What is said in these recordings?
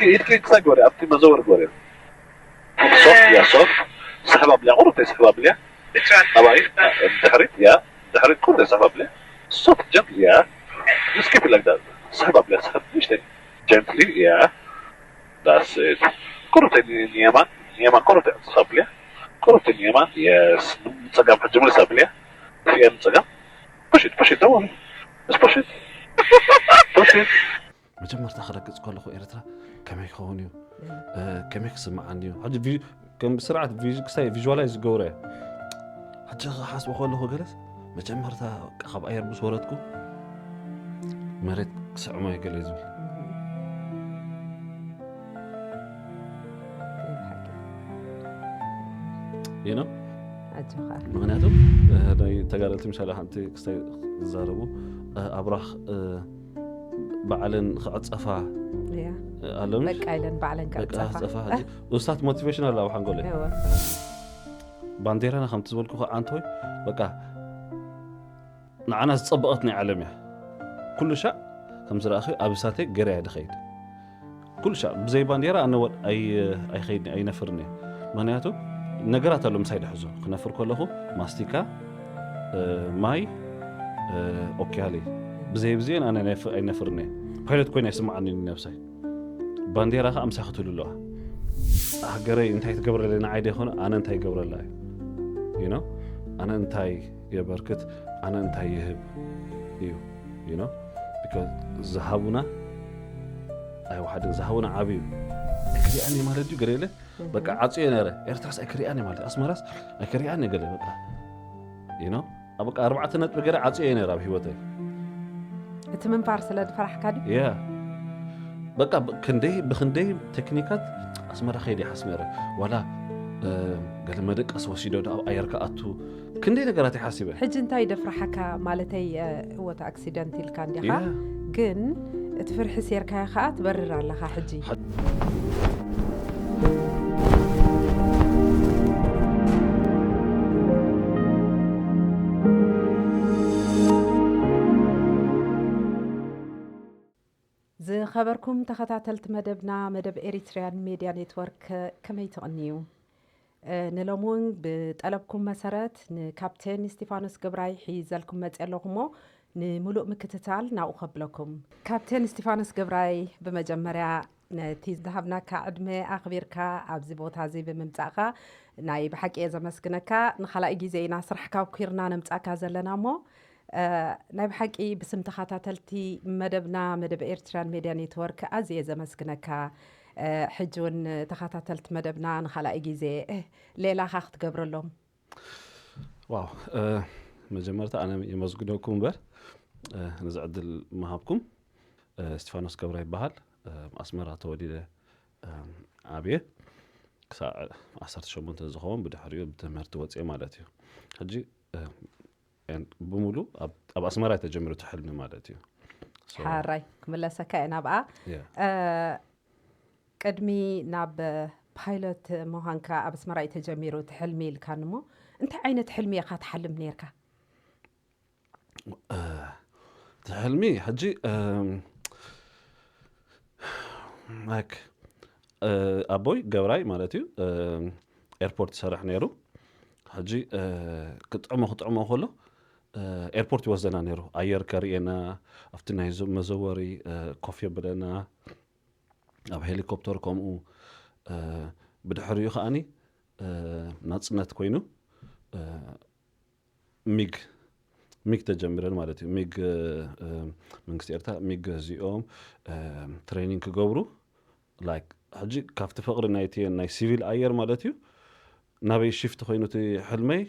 ኢድኪ ክሳይ ግበሪ ኣብቲ መዘወር ግበሪ። ሶፍት እያ ሶፍት። ስሕብ ኣብልያ ቁሩብ ስሕብ ኣብልያ። ኣባይ ድሕሪት እያ ድሕሪት ቁሩብ ስሕብ ኣብልያ። ሶፍት ጀንትሊ እያ። Just keep it like that. ስሕብ ኣብልያ ስሕብ ንእሽተይ ጀንትሊ እያ። That's it. ቁሩብ ንየማን ንየማን ቁሩብ ስሕብ ኣብልያ። ቁሩብ ንየማን የስ ንጸጋም ሕጂ ምልስ ኣብልያ። ንጸጋም Push it, push it, don't worry. Just push it. Push it. መጀመርታ ክረግጽ ከለኹ ኤርትራ ከመይ ክኸውን እዩ? እ፣ ከመይ ክስምዓኒ እዩ? ሕጂ ቪ-፣ ከም ስርዓት ቪ-፣ ክሳይ ቪዥዋላይዝ ዝገብሮ እየ። ሕጂ ክሓስቦ ከለኹ ገለስ መጀመርታ ካብ ኣየር ምስ ወረድኩ መሬት ክስዕሞ እየ ገለ ዝብል። You know? ኣጆኻ። ምኽንያቱ፣ እ፣ ናይ ተጋደልቲ ምሳሌ ሓንቲ ክስታይ ዝዛረቡ፣ እ፣ ኣብራኽ፣ እ፣ ባዕለን ክዕጸፋ እያ። ኣለምሽ? በቃ ኢለን ባዕለን በቃ ክዕጸፋ። ክጸፋ። ሕጂ ውስታት ሞቲቬሽን ኣለ ኣብ ሓንጎለይ። እወ። ባንዴራና ከምቲ ዝበልኩ ከዓ ኣንቶይ፣ በቃ ንዓና ዝጸበቐት ናይ ዓለም እያ። ኩሉ ሻዕ ከም ዝረኣኺ ኣብ እሳተይ ገይረ እያ ድኸይድ። ኩሉ ሻዕ ብዘይ ባንዴራ ኣነ ወድ-፣ ኣይ-፣ ኣይኸይድን እየ፣ ኣይነፍርን እየ። ምኽንያቱ ነገራት ኣሎ ምሳይ ድሕዞ። ክነፍር ከለኹ ማስቲካ፣ እ፣ ማይ፣ እ፣ ኦኪያሊ። ብዘይ ብዚአን ኣነ ኣይነፍ-፣ ኣይነፍርን እየ። ፓይለት ኮይነ ኣይስምዓንን እዩ ነብሰይ። ባንዴራ ከዓ ምሳይ ክትህሉ ኣለዋ። ሃገረይ እንታይ ትገብረለይ ንዓይ ደይኮነ፣ ኣነ እንታይ ይገብረላ እዩ። You know? ኣነ እንታይ የበርክት፣ ኣነ እንታይ ይህብ እዩ። You know? Because ዝሃቡና ኣይወሓድን፣ ዝሃቡና ዓብዩ። ኣይክሪኣን እየ ማለት ድዩ ገለ የለ? በቃ ዓፅዮ ነረ። ኤርትራስ ኣይክሪኣን እየ ማለት፣ ኣስመራስ ኣይክሪኣን እየ ገለ በቃ። You know? ኣብ በቃ ኣርባዕተ ነጥቢ ገለ ዓፅዮ ነረ ኣብ ህይወተይ። እቲ ምንፋር ስለ ዝፈራሕካ ድዩ? Yeah። በቃ ብ-፣ ክንደይ፣ ብክንደይ ቴክኒካት ኣስመራ ከይደ ይሓስብ ነረ። ዋላ፣ እ፣ ገለ መደቀስ ወሲዶ ዶ ኣብ ኣየር ክኣቱ፣ ክንደይ ነገራት ይሓሲበ። ሕጂ እንታይ ደፍርሓካ? ማለተይ፣ እ፣ እወ፣ እቲ ኣክሲደንት ኢልካ እንዲኻ። Yeah። ግን እቲ ፍርሒ ሴርካዮ ኸኣ ትበርር ኣለኻ ሕጂ። ሓ-፣ ዝኸበርኩም ተኸታተልቲ መደብና፣ መደብ ኤሪትሪያን ሜድያ ኔትወርክ፣ ከመይ ትቕንዩ? እ፣ ንሎሚ እውን ብጠለብኩም መሰረት ንካፕቴን እስጢፋኖስ ገብራይ ሒዘልኩም መፅእ ኣለኹ እሞ ንምሉእ ምክትታል ናብኡ ከብለኩም። ካፕቴን እስጢፋኖስ ገብራይ፣ ብመጀመርያ ነቲ ዝሃብናካ ዕድመ ኣኽቢርካ ኣብዚ ቦታ እዚ ብምምጻእካ ናይ ብሓቂ እየ ዘመስግነካ። ንኻልኣይ ግዜ ኢና ስራሕ ካብ ኲርና ነምጻእካ ዘለና እሞ፣ እ፣ ናይ ብሓቂ ብስም ተኸታተልቲ መደብና፣ መደብ ኤርትራን ሜድያ ኔትወርክ ኣዝየ ዘመስግነካ። እ፣ ሕጂ እውን ተኸታተልቲ መደብና ንኻልኣይ ግዜ፣ እ፣ ሌላኻ ክትገብረሎም። ዋው፣ እ፣ መጀመርታ ኣነ የመስግነኩም እምበር፣ እ፣ ነዚ ዕድል ምሃብኩም። እ፣ እስጢፋኖስ ገብረ ይበሃል። እ፣ ኣስመራ ተወሊደ፣ እ፣ ዓብየ። ክሳዕ ዓሰርተ ሸሞንተ ዝኸውን ብድሕሪኡ ብትምህርቲ ወፅየ ማለት እዩ። ሕጂ፣ እ፣ ኤን-፣ ብምሉ ኣብ፣ ኣብ ኣስመራ እዩ ተጀሚሩ እቲ ሕልሚ ማለት እዩ። So፣ ሓራይ ክምለሰካ እየ ናብኣ። Yeah። እ፣ ቅድሚ ናብ ፓይለት ምዃንካ ኣብ ኣስመራ እዩ ተጀሚሩ እቲ ሕልሚ ኢልካኒ እሞ፣ እንታይ ዓይነት ሕልሚ ኢኻ ትሓልም ነይርካ? እ፣ እቲ ሕልሚ ሕጂ፣ እም፣ ላይክ፣ እ፣ ኣቦይ ገብራይ ማለት እዩ፣ እ፣ ኤርፖርት ይሰርሕ ነይሩ። ሕጂ፣ እ፣ ክጥዕሞ ክጥዕሞ ከሎ፣ እ፣ ኤርፖርት ይወስደና ነይሩ። ኣየር ከርእየና፣ ኣብቲ ናይ ዞ-፣ መዘወሪ፣ እ፣ ኮፍ የብለና፣ ኣብ ሄሊኮፕተር ከምኡ፣ እ፣ ብድሕሪኡ ከኣኒ፣ እ፣ ናጽነት ኮይኑ፣ እ፣ ሚግ፣ ሚግ ተጀሚረን ማለት እዩ። ሚግ፣ እ፣ መንግስቲ ኤርትራ ሚግ ገዚኦም፣ እ፣ ትሬኒንግ ክገብሩ፣ ላይክ፣ ሕጂ ካብቲ ፍቕሪ ናይቲ ናይ ሲቪል ኣየር ማለት እዩ፣ ናበይ ሽፍት ኮይኑ እቲ ሕልመይ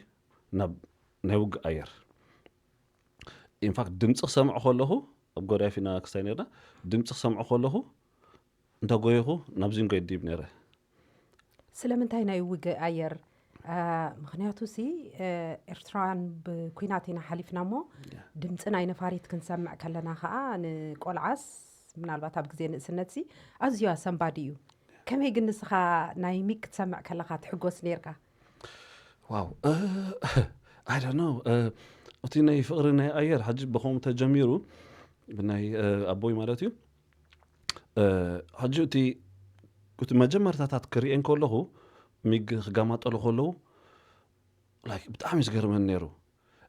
ናብ ናይ ውግእ ኣየር። ኢንፋክት ድምፂ ክሰምዕ ከለኹ፣ ኣብ ጎዳይፍ ኢና ክስታይ ነርና፣ ድምፂ ክሰምዕ ከለኹ፣ እንተጎየኹ ናብዚ ንጎይ ድይብ ነይረ። ስለምንታይ ናይ ውግእ ኣየር? አ፣ ምኽንያቱ ሲ፣ እ፣ ኤርትራውያን ብኲናት ኢና ሓሊፍና እሞ፣ ያ። ድምፂ ናይ ነፋሪት ክንሰምዕ ከለና ኸኣ ንቆልዓስ፣ ምናልባት ኣብ ግዜ ንእስነት ሲ፣ ኣዝዩ ኣሰንባዲ እዩ። ከመይ ግን ንስኻ ናይ ሚግ ክትሰምዕ ከለኻ ትሕጎስ ነይርካ? ዋው፣ እ፣ I don't know፣ እ፣ እቲ ናይ ፍቕሪ ናይ ኣየር ሕጂ ብኸምኡ ተጀሚሩ፣ ብናይ፣ እ፣ ኣቦይ ማለት እዩ። እ፣ ሕጂ እቲ እቲ መጀመርታታት ክርእየን ከለኹ፣ ሚግ ክጋማጠሉ ከለዉ፣ like፣ ብጣዕሚ እዩ ዝገርመኒ ነይሩ።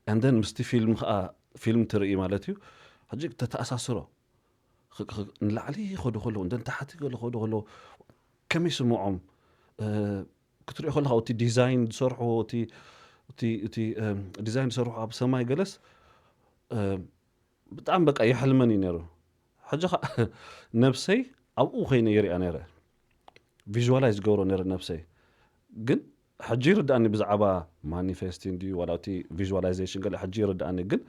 And then ምስቲ ፊልም ከዓ፣ ፊልም ትርኢ ማለት እዩ። ሕጂ ተተኣሳስሮ። ኽ-፣ ኽ-፣ ንላዕሊ ይኸዱ ከለዉ፣ እንደ ንታሕቲ ገለ ይኸዱ ከለዉ፣ ከመይ ይስምዖም? እ፣ ክትሪኦ ከለኻ፣ እቲ ዲዛይን ዝሰርሕዎ፣ እቲ፣ እቲ፣ እቲ፣ እም፣ ዲዛይን ዝሰርሑ ኣብ ሰማይ ገለስ፣ እም፣ ብጣዕሚ በቃ ይሕልመን እዩ ነይሩ። ሕጂ ኸ-፣ ነብሰይ ኣብኡ ኸይነ ይሪኣ ነይረ። ቪዥዋላይዝ ዝገብሮ ነይረ ነብሰይ። ግን ሕጂ ይርድኣኒ ብዛዕባ ማኒፌስቲንግ ድዩ ዋላ እቲ ቪዥዋላይዜሽን ገለ ሕጂ ይርድኣኒ። ግን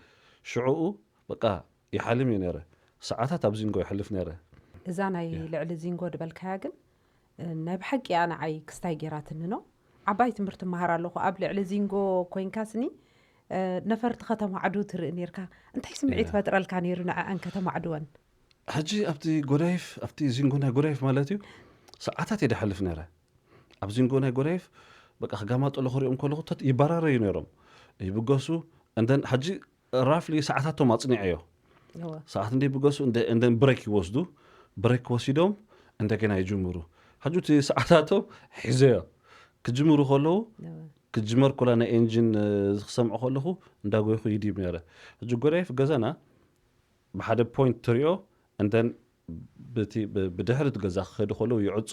ሽዕኡ በቃ ይሓልም እዩ ነይረ። ሰዓታት ኣብ ዚንጎ ይሕልፍ ነይረ። እዛ ናይ ያ። ልዕሊ ዚንጎ ድበልካያ ግን፣ እ፣ ናይ ብሓቂ እያ ንዓይ ክስታይ ጌራትኒ ነው። ዓባይ ትምህርቲ መሃር ኣለኹ። ኣብ ልዕሊ ዚንጎ ኮይንካ ስኒ፣ እ፣ ነፈርቲ ከተማዕዱ ትርኢ ነርካ። እንታይ ስምዒት ያ። ፈጥረልካ ነይሩ ንዕኣን ከተማዕድወን? ሕጂ ኣብቲ ጎዳይፍ፣ ኣብቲ ዚንጎ ናይ ጎዳይፍ ማለት እዩ፣ ሰዓታት እየ ድሓልፍ ነይረ። ኣብ ዚንጎ ናይ ጎዳይፍ በቃ ክጋማጠሉ ክሪኦም ከለኹ ተት-፣ ይበራረዩ ነይሮም። ይብገሱ፣ እንደን ሕጂ ራፍሊ ሰዓታቶም ኣጽኒዐዮ። እወ። ሰዓት እንደ ይብገሱ፣ እንደ፣ እንደን ብሬክ ይወስዱ። ብሬክ ወሲዶም እንደገና ይጅምሩ። ሕጂ እቲ ሰዓታቶም ሒዘዮ። ክጅምሩ ከለዉ፣ እወ። ክጅመር ኮላ ናይ ኤንጂን፣ እ፣ ክሰምዖ ከለኹ እንዳጎይኹ ይዲብ ነይረ። ሕጂ ጎዳይፍ ገዛና ብሓደ ፖይንት ትሪኦ፣ እንደን ብቲ፣ ብ-፣ ብድሕሪ እቲ ገዛ ክኸዱ ከለዉ ይዕጾ።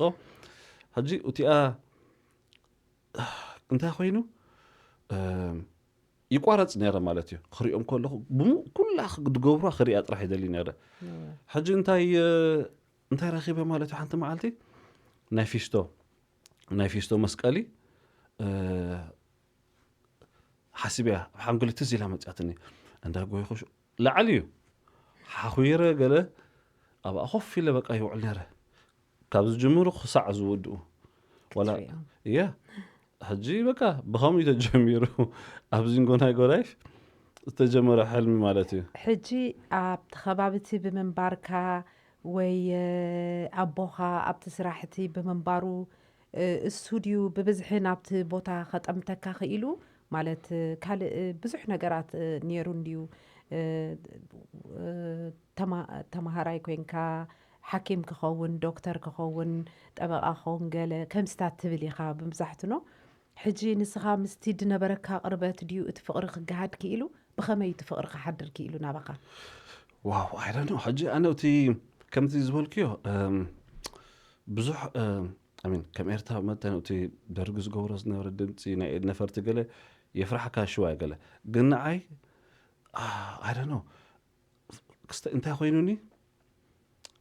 ሕጂ እቲኣ እንታይ ኮይኑ፣ እም፣ ይቋረጽ ነይረ ማለት እዩ። ክሪኦም ከለኹ ብሙ-፣ ኩላ ክድገብሩዋ ክሪኣ ጥራሕ ይደሊ ነይረ። እወ። ሕጂ እንታይ፣ እ፣ እንታይ ረኺበ ማለት እዩ? ሓንቲ መዓልቲ ናይ ፊስቶ፣ ናይ ፊስቶ መስቀሊ፣ እ፣ ሓሲበያ፣ ኣብ ሓንጎለይ ትዝ ኢላ መጽኣትኒ። እንዳ ጎይኹ ሽ-፣ ላዕሊ እዩ። ሓኹይረ ገለ ኣብኣ ኮፍ ኢለ በቃ ይውዕል ነይረ። ካብ ዝጅምሩ ክሳዕ ዝውድኡ። ዋላ ክትሪኦም። እያ። ሕጂ በቃ ብኸምኡ እዩ ተጀሚሩ። ኣብ ዚንጎ ናይ ጎዳይፍ ዝተጀመረ ሕልሚ ማለት እዩ። ሕጂ ኣብቲ ከባቢ እቲ ብምንባርካ ወይ፣ እ፣ ኣቦኻ ኣብቲ ስራሕ እቲ ብምንባሩ፣ እ፣ እሱ ድዩ ብብዝሒ ናብቲ ቦታ ከጠምተካ ክኢሉ? ማለት፣ እ፣ ካልእ፣ እ፣ ብዙሕ ነገራት፣ እ፣ ነይሩ እንድዩ። እ፣ እ፣ ተማ-፣ ተማሃራይ ኮይንካ ሓኪም ክኸውን፣ ዶክተር ክኸውን፣ ጠበቓ ክኸውን፣ ገለ ከምስታት ትብል ኢኻ ብምብዛሕትኖ። ሕጂ ንስኻ ምስቲ ድነበረካ ቅርበት ድዩ እቲ ፍቕሪ ክገሃድ ክኢሉ? ብኸመይ እቲ ፍቕሪ ክሓድር ክኢሉ ናባኻ? ዋው፣ I don't know። ሕጂ ኣነ እቲ ከምቲ ዝበልክዮ፣ እም፣ ብዙሕ፣ እም፣ I mean፣ ከም ኤርትራ መጠን እቲ ደርጊ ዝገብሮ ዝነበረ ድምፂ ናይ ኤድ ነፈርቲ ገለ የፍራሕካ ሽዋ ገለ። ግን ንዓይ፣ አ፣ I don't know። ክስተ-፣ እንታይ ኮይኑኒ?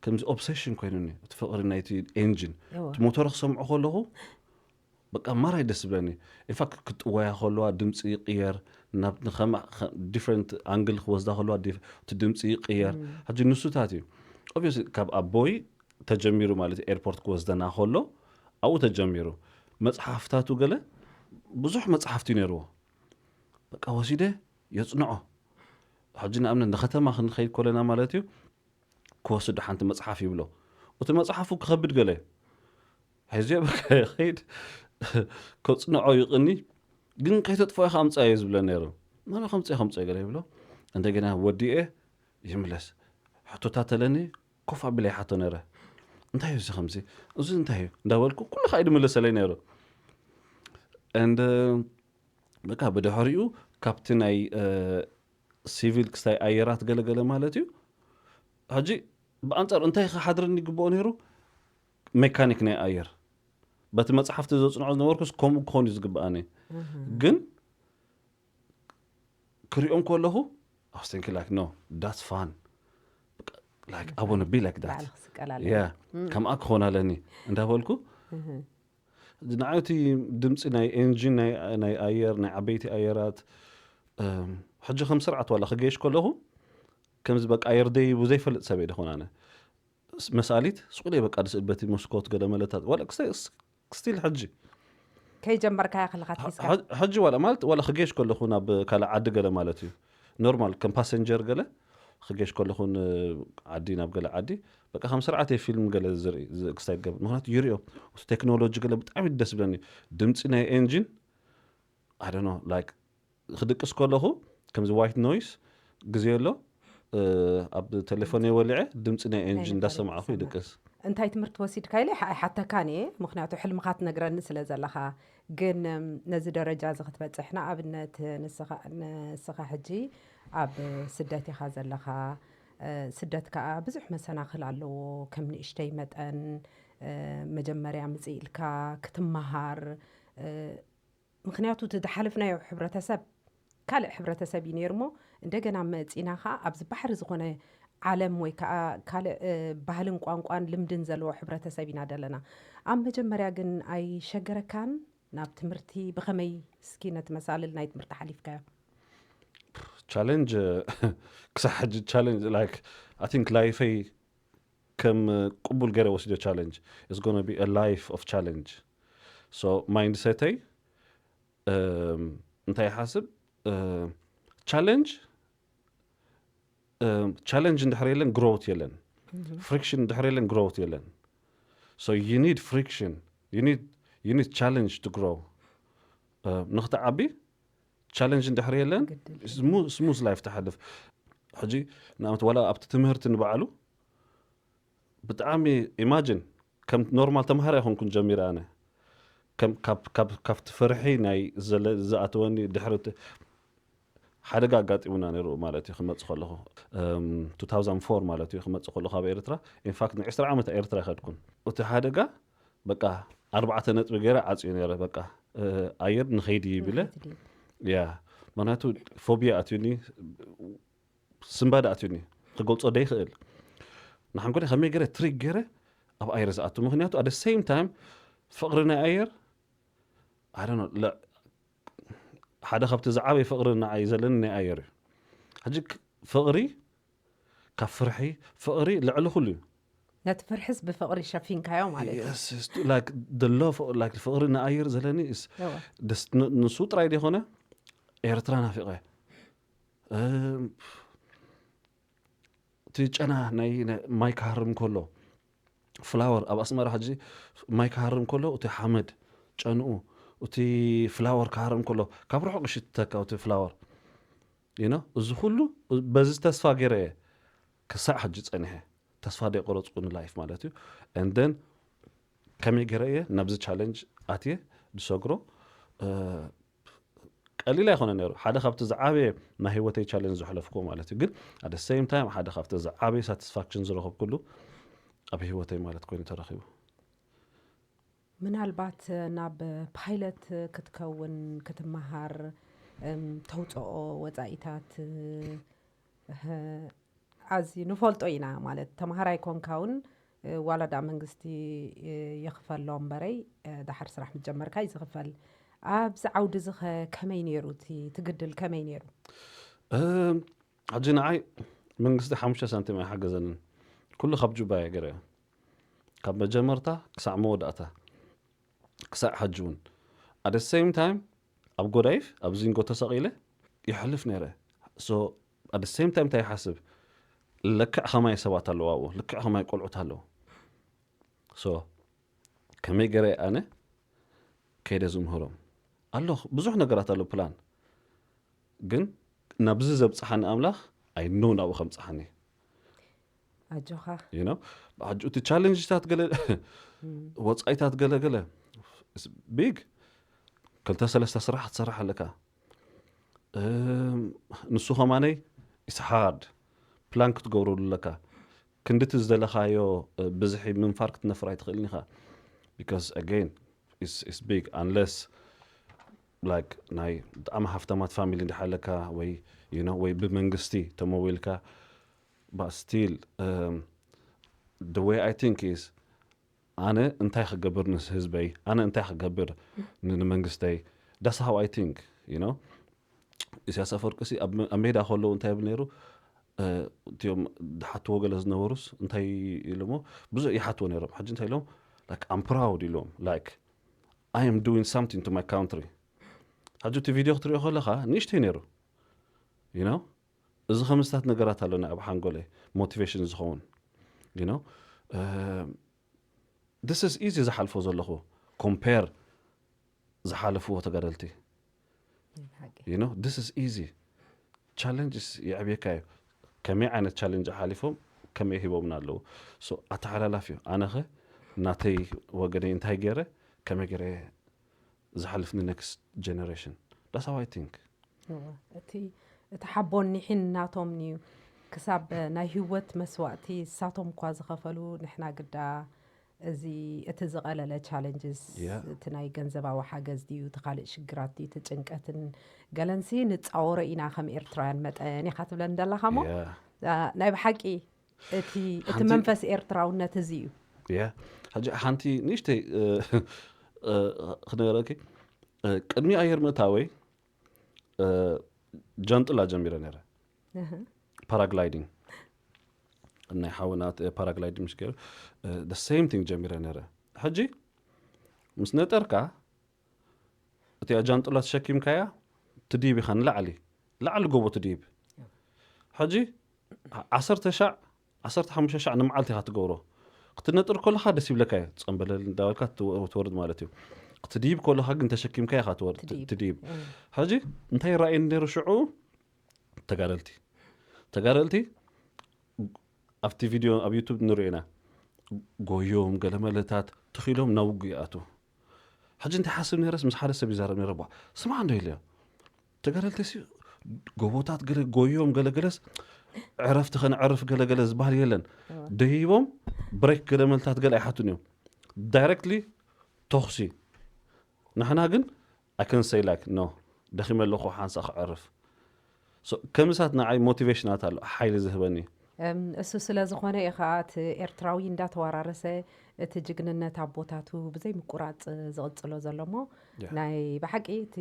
ከምዚ ኦብሴሽን ኮይኑኒ፣ እቲ ፍቕሪ ናይቲ ኤንጂን። እወ። እቲ ሞተር ክሰምዖ ከለኹ፣ በቃ ማራይ ደስ ዝብለኒ። ኢንፋክት፣ ክጥወያ ከለዋ ድምፂ ይቕየር፣ ናብ ንኸማ-፣ ኸ-፣ ዲፍረንት ኣንግል ክወስዳ ከለዋ ዲፍ-፣ እቲ ድምፂ ይቕየር። እም። ሕጂ ንሱታት እዩ። ኦብቪየስሊ፣ ካብ ኣቦይ ተጀሚሩ ማለት እዩ፣ ኤርፖርት ክወስደና ከሎ፣ ኣብኡ ተጀሚሩ። መፅሓፍታቱ ገለ፣ ብዙሕ መፅሓፍቲ ነይርዎ። በቃ ወሲደ የፅንዖ። ሕጂ ንኣብነት ንከተማ ክንኸይድ ከለና ማለት እዩ፣ ክወስድ ሓንቲ መፅሓፍ ይብሎ። እቲ መፅሓፉ ክኸብድ ገለ። ሒዝዮ በቃ ይኸይድ። ከፅንዖ ይቕኒ። ግን ከይተጥፍኦ ኢኻ ኣምፅኣዮ ዝብለ ነይሩ። መን ከምፅኦ ከምፅኦ ገለ ይብሎ። እንደገና ወዲኤ ይምለስ። ሕቶታት ተለኒ ኮፍ ኣቢለ ይሓቶ ነይረ። እንታይ እዩ እዚ ከምዚ? እዚ እንታይ እዩ? እንዳበልኩ ኩሉ ከዓ ይድምለሰለይ ነይሩ። And፣ በቃ ብድሕሪኡ ካብቲ ናይ፣ እ፣ ሲቪል ክስታይ ኣየራት ገለገለ ማለት እዩ። ሕጂ ብኣንጻር እንታይ ክሓድረኒ ይግብኦ ነይሩ? ሜካኒክ ናይ ኣየር። በቲ መጽሓፍቲ ዘጽንዖ ዝነበርኩስ ከምኡ ክኾን እዩ ዝግብኣኒ። እህ። ግን ክሪኦም ከለኹ፣ I was thinking like, "No, that's fun." Like, I wanna be like that. ባዕልኻ ስቀል ኣለካ። Yeah, እም። ከምኣ ክኾን ኣለኒ እንዳበልኩ፣ እህ። ንዓይ እቲ ድምፂ ናይ ኤንጂን፣ ናይ፣ ናይ ኣየር፣ ናይ ዓበይቲ ኣየራት፣ እም፣ ሕጂ ከም ስርዓት ዋላ ክገይሽ ከለኹ፣ ከምዚ በቃ ኣየር ደይቡ ዘይፈልጥ ሰብ እየ ደኾን ኣነ። ስ-፣ መሳሊት ሱቕ ኢለ በቃ ድስእል በቲ መስኮት ገለ መለታት፣ ዋላ ክስተ-፣ ስ-፣ ስቲል ሕጂ። ከይጀመርካያ ከለኻ ትሒዝካ? ሕ-፣ ሕጂ ዋላ ማለት፣ ዋላ ክገይሽ ከለኹ ናብ ካልእ ዓዲ ገለ ማለት እዩ። ኖርማል ከም ፓሰንጀር ገለ ክገይሽ ከለኹ ን-፣ ዓዲ ናብ ገለ ዓዲ፣ በቃ ከም ስርዓት እየ ፊልም ገለ ዝርኢ፣ ዝ-፣ ክስታይ ዝገብር። ምኽንያቱ ይሪኦ፣ እቲ ቴክኖሎጂ ገለ ብጣዕሚ ደስ ዝብለኒ። ድምፂ ናይ ኤንጂን፣ I don't know፣ like፣ ክድቅስ ከለኹ፣ ከምዚ ዋይት ኖይስ ግዜ ኣሎ፣ እ፣ ኣብ ቴሌፎነይ ወሊዐ ድምፂ ናይ ናይ ኤንጂን ነፋሪት እንዳሰማዕኹ ትሰምዕ። ይድቅስ። እንታይ ትምህርቲ ወሲድካ ኢለ ኣይሓተካን እየ፣ ምኽንያቱ ሕልምኻ ትነግረኒ ስለ ዘለኻ። ግን ነዚ ደረጃ እዚ ክትበፅሕ፣ ንኣብነት ንስኻ ሕጂ ኣብ ስደት ኢኻ ዘለኻ። ስደት ከዓ ብዙሕ መሰናኽል ኣለዎ። ከም ንእሽተይ መጠን መጀመርያ ምፅእ ኢልካ ክትመሃር፣ ምኽንያቱ እቲ ዝሓለፍናዮ ሕብረተሰብ ካልእ ሕብረተሰብ እዩ ነይሩ እሞ፣ እንደገና መፂና ከዓ ኣብዚ ባሕሪ ዝኾነ ዓለም ወይ ከዓ ካልእ ባህልን ቋንቋን ልምድን ዘለዎ ሕብረተሰብ ኢና ዘለና። ኣብ መጀመርያ ግን ኣይሸገረካን? ናብ ትምህርቲ ብኸመይ? እስኪ ነቲ መሳልል ናይ ትምህርቲ ሓሊፍካዮ። ቻለንጅ ክሳብ ሕጂ ቻለንጅ፣ like, I think ላይፈይ ከም ቅቡል ገይረ ወሲዶ። Challenge is gonna be a life of challenge። So ማይንድሰተይ እንታይ ይሓስብ? ቻለንጅ ቻለንጅ እንድሕር የለን፣ ግሮውት የለን። ፍሪክሽን እንድሕር የለን፣ ግሮውት የለን። So you need friction, you need challenge to grow። ንክትዓቢ ቻለንጅ እንድሕር የለን፣ ስሙዝ ላይፍ ትሓልፍ። ሕጂ ንኣብነት ዋላ ኣብቲ ትምህርቲ ንባዕሉ ብጣዕሚ ኢማጅን ከም ኖርማል ተምሃራይ ኣይኮንኩን ጀሚረ። ኣነ ካብቲ ፍርሒ ናይ ዝኣተወኒ ድሕሪ ሓደጋ ኣጋጢሙና ነይሩ ማለት እዩ። ክመፅ ከለኹ two thousand four ማለት እዩ። ክመፅ ከለኹ ካብ ኤርትራ፣ ኢንፋክት ን20 ዓመት ኤርትራ ኣይኸድኩን። እቲ ሓደጋ በቃ ኣርባዕተ ነጥቢ ገይረ ዓፅዩ ነይረ። በቃ ኣየር ንኸይድ ይብለ ያ ምክንያቱ ፎቢያ ኣትዩኒ። ስንባደ ኣትዩኒ፣ ክገልጾ ደይኽእል። ንሓንጎለይ ከመይ ገይረ ትሪክ ገይረ ኣብ ኣየር ዝኣቱ። ምክንያቱ at the same time ፍቕሪ ናይ ኣየር ሓደ ካብቲ ዝዓበየ ፍቕሪ ንዓይ ዘለኒ ናይ ኣየር እዩ። ሕጂ ፍቕሪ ካብ ፍርሒ፣ ፍቕሪ ልዕሊ ኩሉ እዩ። ነቲ ፍርሕስ ብፍቕሪ ሸፊንካዮ ማለት እዩ። ፍቕሪ ንኣየር ዘለኒ ንሱ ጥራይ ዘይኮነ ኤርትራ ናፊቐ። እቲ ጨና ናይ ማይ ክሃርም ከሎ ፍላወር ኣብ ኣስመራ ሕጂ ማይ ክሃርም ከሎ እቲ ሓመድ ጨንኡ እቲ ፍላወር ክሃርም ከሎ ካብ ርሑቕ ይሽትተካ እቲ ፍላወር። እዚ ኩሉ በዚ ተስፋ ገይረ እየ ክሳዕ ሕጂ ጸኒሐ። ተስፋ ደይቆረጽኩ ንላይፍ ማለት እዩ። And then ከመይ ገይረ እየ ናብዚ ቻለንጅ ኣትየ ዝሰግሮ? ቀሊል ኣይኮነ ነይሩ። ሓደ ካብቲ ዝዓበየ ናይ ህይወተይ ቻለንጅ ዝሕለፍኩ ማለት እዩ። ግን at the same time ሓደ ካብቲ ዝዓበየ ሳቲስፋክሽን ዝረኸብኩሉ ኣብ ህይወተይ ማለት ኮይኑ ተረኺቡ። ምናልባት ናብ ፓይለት ክትከውን ክትመሃር ተውፅኦ ወፃኢታት ኣዚ ንፈልጦ ኢና ማለት ተምሃራይ ኮንካ እውን ዋላ ዳ መንግስቲ ይኽፈሎ እምበረይ ዳሕር ስራሕ ምጀመርካ እዩ ዝኽፈል። ኣብዚ ዓውዲ እዚ ኸ ከመይ ነይሩ እቲ ትግድል ከመይ ነይሩ? ሕጂ ንዓይ መንግስቲ ሓሙሽተ ሳንቲም ኣይሓገዘንን። ኩሉ ካብ ጁባ እየ ገይረ። ካብ መጀመርታ ክሳዕ መወዳእታ ክሳዕ ሕጂ እውን at the same time ኣብ ጎዳይፍ ኣብ ዚንጎ ተሰቒለ ይሕልፍ ነይረ። So at the same time እንታይ ይሓስብ? ልክዕ ከማይ ሰባት ኣለዉ ኣብኡ፣ ልክዕ ከማይ ቆልዑት ኣለዉ። So ከመይ ገይረ ኣነ ከይደ ዝምህሮም ኣሎ። ብዙሕ ነገራት ኣሎ ፕላን፣ ግን ናብዚ ዘብፅሓኒ ኣምላኽ I know ናብኡ ከምፅሓኒ። ኣጆኻ እቲ ቻለንጅታት ገለ ወፃኢታት ገለገለ ቢግ ክልተ ሰለስተ ስራሕ ትሰርሕ ኣለካ። ንሱ ከማነይ it's hard ፕላን ክትገብረሉ ኣለካ። ክንድቲ ዝደለኻዮ ብዝሒ ምንፋር ክትነፍር ኣይትኽእልን ኢኻ። Because again it's big unless like ናይ ብጣዕሚ ሃፍታማት ፋሚሊ እንድሓለካ ወይ you know ወይ ብመንግስቲ ተመዊልካ። But still the way I think is ኣነ እንታይ ክገብር ንህዝበይ፣ ኣነ እንታይ ክገብር ንመንግስተይ። That's how I think you know። ኢሳያስ ኣፈወርቂ ኣብ ሜዳ ከለዉ እንታይ ይብል ነይሩ? እቲኦም ዝሓትዎ ገለ ዝነበሩስ እንታይ ኢሎሞ? ብዙሕ ይሓትዎ ነይሮም። ሕጂ እንታይ ኢሎም? Like I'm proud ኢሎም። Like I am doing something to my country። ሕጂ እቲ ቪድዮ ክትሪኦ ከለኻ ንእሽተይ ነይሩ you know። እዚ ከምስታት ነገራት ኣለና ኣብ ሓንጎለይ ሞቲቬሽን ዝኸውን you know። This is easy ዝሓልፎ ዘለኹ ኮምፔር ዝሓለፍዎ ተጋደልቲ you know this is easy። Challenges የዕብየካ እዩ። ከመይ ዓይነት ቻለንጅ ሓሊፎም ከመይ ሂቦምና ኣለዉ። So ኣተሓላላፊ እዩ። ኣነኸ ናተይ ወገነይ እንታይ ገይረ፣ ከመይ ገይረ ዝሓልፍ ን next generation? That's how I think. እወ፣ እቲ እቲ ሓቦን ኒሕን ናቶም እዩ። ክሳብ ናይ ህይወት መስዋእቲ እሳቶም እኳ ዝኸፈሉ፣ ንሕና ግዳ እዚ እቲ ዝቐለለ challenges፣ Yeah. እቲ ናይ ገንዘባዊ ሓገዝ ድዩ፣ እቲ ካልእ ሽግራት ድዩ፣ እቲ ጭንቀትን ገለንሲ ንጻወሮ ኢና ከም ኤርትራውያን መጠን ኢኻ ትብለኒ ዘለኻ እሞ፣ Yeah. አ፣ ናይ ብሓቂ እቲ እቲ ሓንቲ መንፈስ ኤርትራውነት እዚ እዩ። Yeah. ሕጂ ሓንቲ ንእሽተይ እ፣ እ፣ ክነገረኪ እ፣ ቅድሚ ኣየር ምእታወይ እ፣ ጃንጥላ ጀሚረ ነረ። እህ። Paragliding ናይ ሓውናት ፓራግላይድ ምሽ ገይሩ the same thing ጀሚረ ነረ። ሕጂ ምስ ነጠርካ እቲኣ ጃንጥላ ተሸኪምካያ ትድይብ ኢኻ ንላዕሊ፣ ላዕሊ ጎቦ ትድይብ። ሕጂ ዓሰርተ ሻዕ ዓሰርተ ሓሙሽተ ሻዕ ንመዓልቲ ኢኻ ትገብሮ። ክትነጥር ከለኻ ደስ ይብለካ እዩ፣ ጸምበለል እንዳበልካ ትወ- ትወርድ ማለት እዩ። ክትድይብ ከለኻ ግን ተሸኪምካ ኢኻ ትወርድ ትድይብ። ትድይብ። እም። ሕጂ እንታይ ይረኣየኒ ነይሩ ሽዑ? ተጋደልቲ ተጋደልቲ ኣብቲ ቪድዮ ኣብ ዩቱብ ንሪኦ ኢና። ጎዮም ገለመለታት ተኺሎም ናብ ውግእ ይኣትዉ። ሕጂ እንታይ ሓስብ ነይረስ ምስ ሓደ ሰብ ይዛረብ ነይረ። ቧ ስማዕ እንዶ ኢለዮ፣ ተጋደልቲ ሲ ጎቦታት ገለ ጎዮም ገለገለስ ዕረፍቲ ከነዕርፍ ገለገለ ዝበሃል የለን። ደይቦም ብሬክ ገለመልታት ገለ ኣይሓቱን እዮም። ዳይሬክትሊ ተኹሲ። ንሕና ግን I can say like no፣ ደኺመ ኣለኹ፣ ሓንሳእ ክዕርፍ። So ከምሳት ንዓይ ሞቲቬሽናት ኣሎ፣ ሓይሊ ዝህበኒ። እም፣ እሱ ስለ ዝኾነ እዩ ኸዓ እቲ ኤርትራዊ እንዳተወራረሰ እቲ ጅግንነት ኣቦታቱ ብዘይ ምቁራፅ ዝቕፅሎ ዘሎ እሞ፣ Yeah. ናይ ብሓቂ እቲ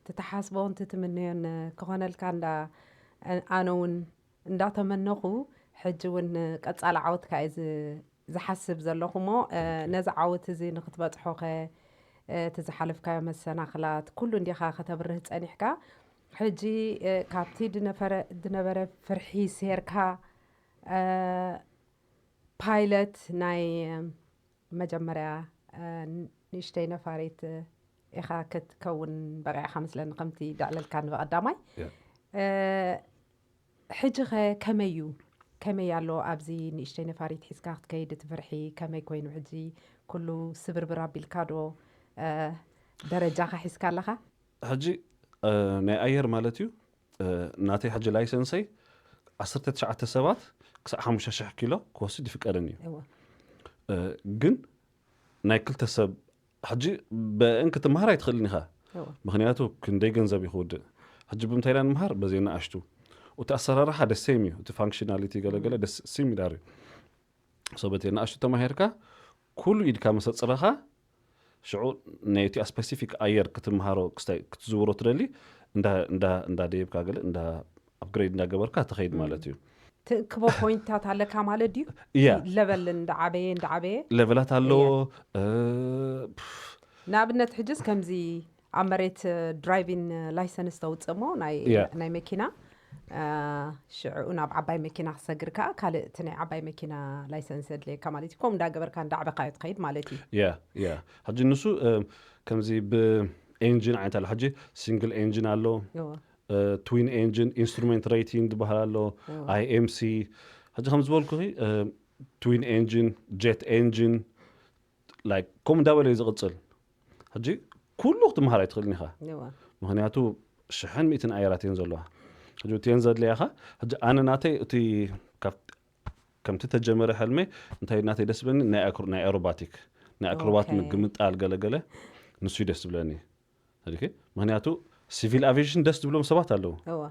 ትትሓስቦን ትትምነዮን ክኾነልካ እንዳ ኣነ እውን እንዳተመነኹ፣ ሕጂ እውን ቀጻሊ ዓወትካ እዩ ዝ- ዝሓስብ ዘለኹ እሞ፣ እ፣ ነዚ ዓወት እዚ ንክትበጽሖ ኸ፣ እ፣ እቲ ዝሓለፍካዮ መሰናኽላት ኩሉ እንዲኻ ከተብርህ ጸኒሕካ። ሕጂ፣ እ፣ ካብቲ ድነፈረ- ድነበረ ፍርሒ ሴርካ፣ እ፣ ፓይለት ናይ፣ እ፣ መጀመርያ፣ እ፣ ንእሽተይ ነፋሪት፣ እ፣ ኢኻ ክትከውን በቒዕኻ መስለኒ፣ ከምቲ ደዕለልካኒ ብቐዳማይ። Yeah. እ፣ ሕጂ ኸ ከመይ እዩ? ከመይ ኣሎ ኣብዚ ንእሽተይ ነፋሪት ሒዝካ ክትከይድ እቲ ፍርሒ? ከመይ ኮይኑ ሕጂ? ኩሉ ስብርብር ኣቢልካ ዶ፣ እ፣ ደረጃኻ ሒዝካ ኣለኻ? ሕጂ እ፣ ናይ ኣየር ማለት እዩ። እ፣ ናተይ ሕጂ ላይሰንሰይ ዓሰርተ ትሽዓተ ሰባት ክሳዕ ሓሙሽተ ሽሕ ኪሎ ክወስድ ይፍቀደኒ እዩ። እወ። እ፣ ግን ናይ ክልተ ሰብ ሕጂ ብእን ክትምሃር ኣይትኽእልን ኢኻ። እወ። ምኽንያቱ ክንደይ ገንዘብ እዩ ክውድእ። ሕጂ ብምንታይ ኢና ንምሃር? በዘይ ንኣሽቱ። እቲ ኣሰራርሓ ደስ ሴም እዩ። እቲ ፋንክሽናሊቲ ገለገለ ደስ ሲሚላር እዩ። So በቲ ንኣሽቱ ተማሂርካ ኩሉ ኢድካ መሰፅረኻ ሽዑ ናይቲ ስፔሲፊክ ኣየር ክትምሃሮ ክስታይ ክትዝውሮ ትደሊ እንዳ እንዳ እንዳ ደየብካ ገለ እንዳ ኣፕግሬድ እንዳገበርካ ትኸይድ ማለት እዩ። ትእክቦ ፖይንትታት ኣለካ ማለት ድዩ? Yeah. ለቨል እንዳዓበየ እንዳዓበየ ሌቨላት ኣለዎ። እ፣ ፕፍ፣ ንኣብነት ሕጅስ ከምዚ ኣብ መሬት ድራይቪን ላይሰንስ ተውፅእ እሞ ናይ Yeah. ናይ መኪና፣ እ፣ ሽዕኡ ናብ ዓባይ መኪና ክሰግር ከዓ ካልእ እቲ ናይ ዓባይ መኪና ላይሰንስ የድልየካ ማለት እዩ። ከምኡ እንዳገበርካ እንዳዕበካዮ ትኸይድ ማለት እዩ። ያ ያ። ሕጂ ንሱ እ፣ ከምዚ ብኤንጂን ዓይነት ኣሎ። ሕጂ ሲንግል ኤንጂን ኣሎ፣ እወ። ትዊን ኤንጂን ኢንስትሩመንት ሬቲንግ ዝበሃል ኣሎ፣ እወ። ኣይኤምሲ። ሕጂ ከም ዝበልኩኺ ትዊን ኤንጂን፣ ጀት ኤንጂን፣ ላይክ ከምኡ እንዳበለ እዩ ዝቕፅል። ሕጂ ኩሉ ክትምሃር ኣይትኽእልን ኢኻ። እወ። ምኽንያቱ ሽሕን ሚእትን ኣየራት እየን ዘለዋ። ሕጂ እቲአን ዘድልያኻ፣ ሕጂ ኣነ ናተይ እቲ ካብ- ከምቲ ተጀመረ ሕልመይ እንታይ ናተይ ደስ ዝብለኒ ናይ ኣክሮ- ናይ ኣሮባቲክ፣ ናይ ኣክሮባት ኦኬ። ምግምጣል ገለገለ፣ ንሱ እዩ ደስ ዝብለኒ። ሕጂ ምኽንያቱ ሲቪል ኣቪዬሽን ደስ ዝብሎም ሰባት ኣለዉ። እወ።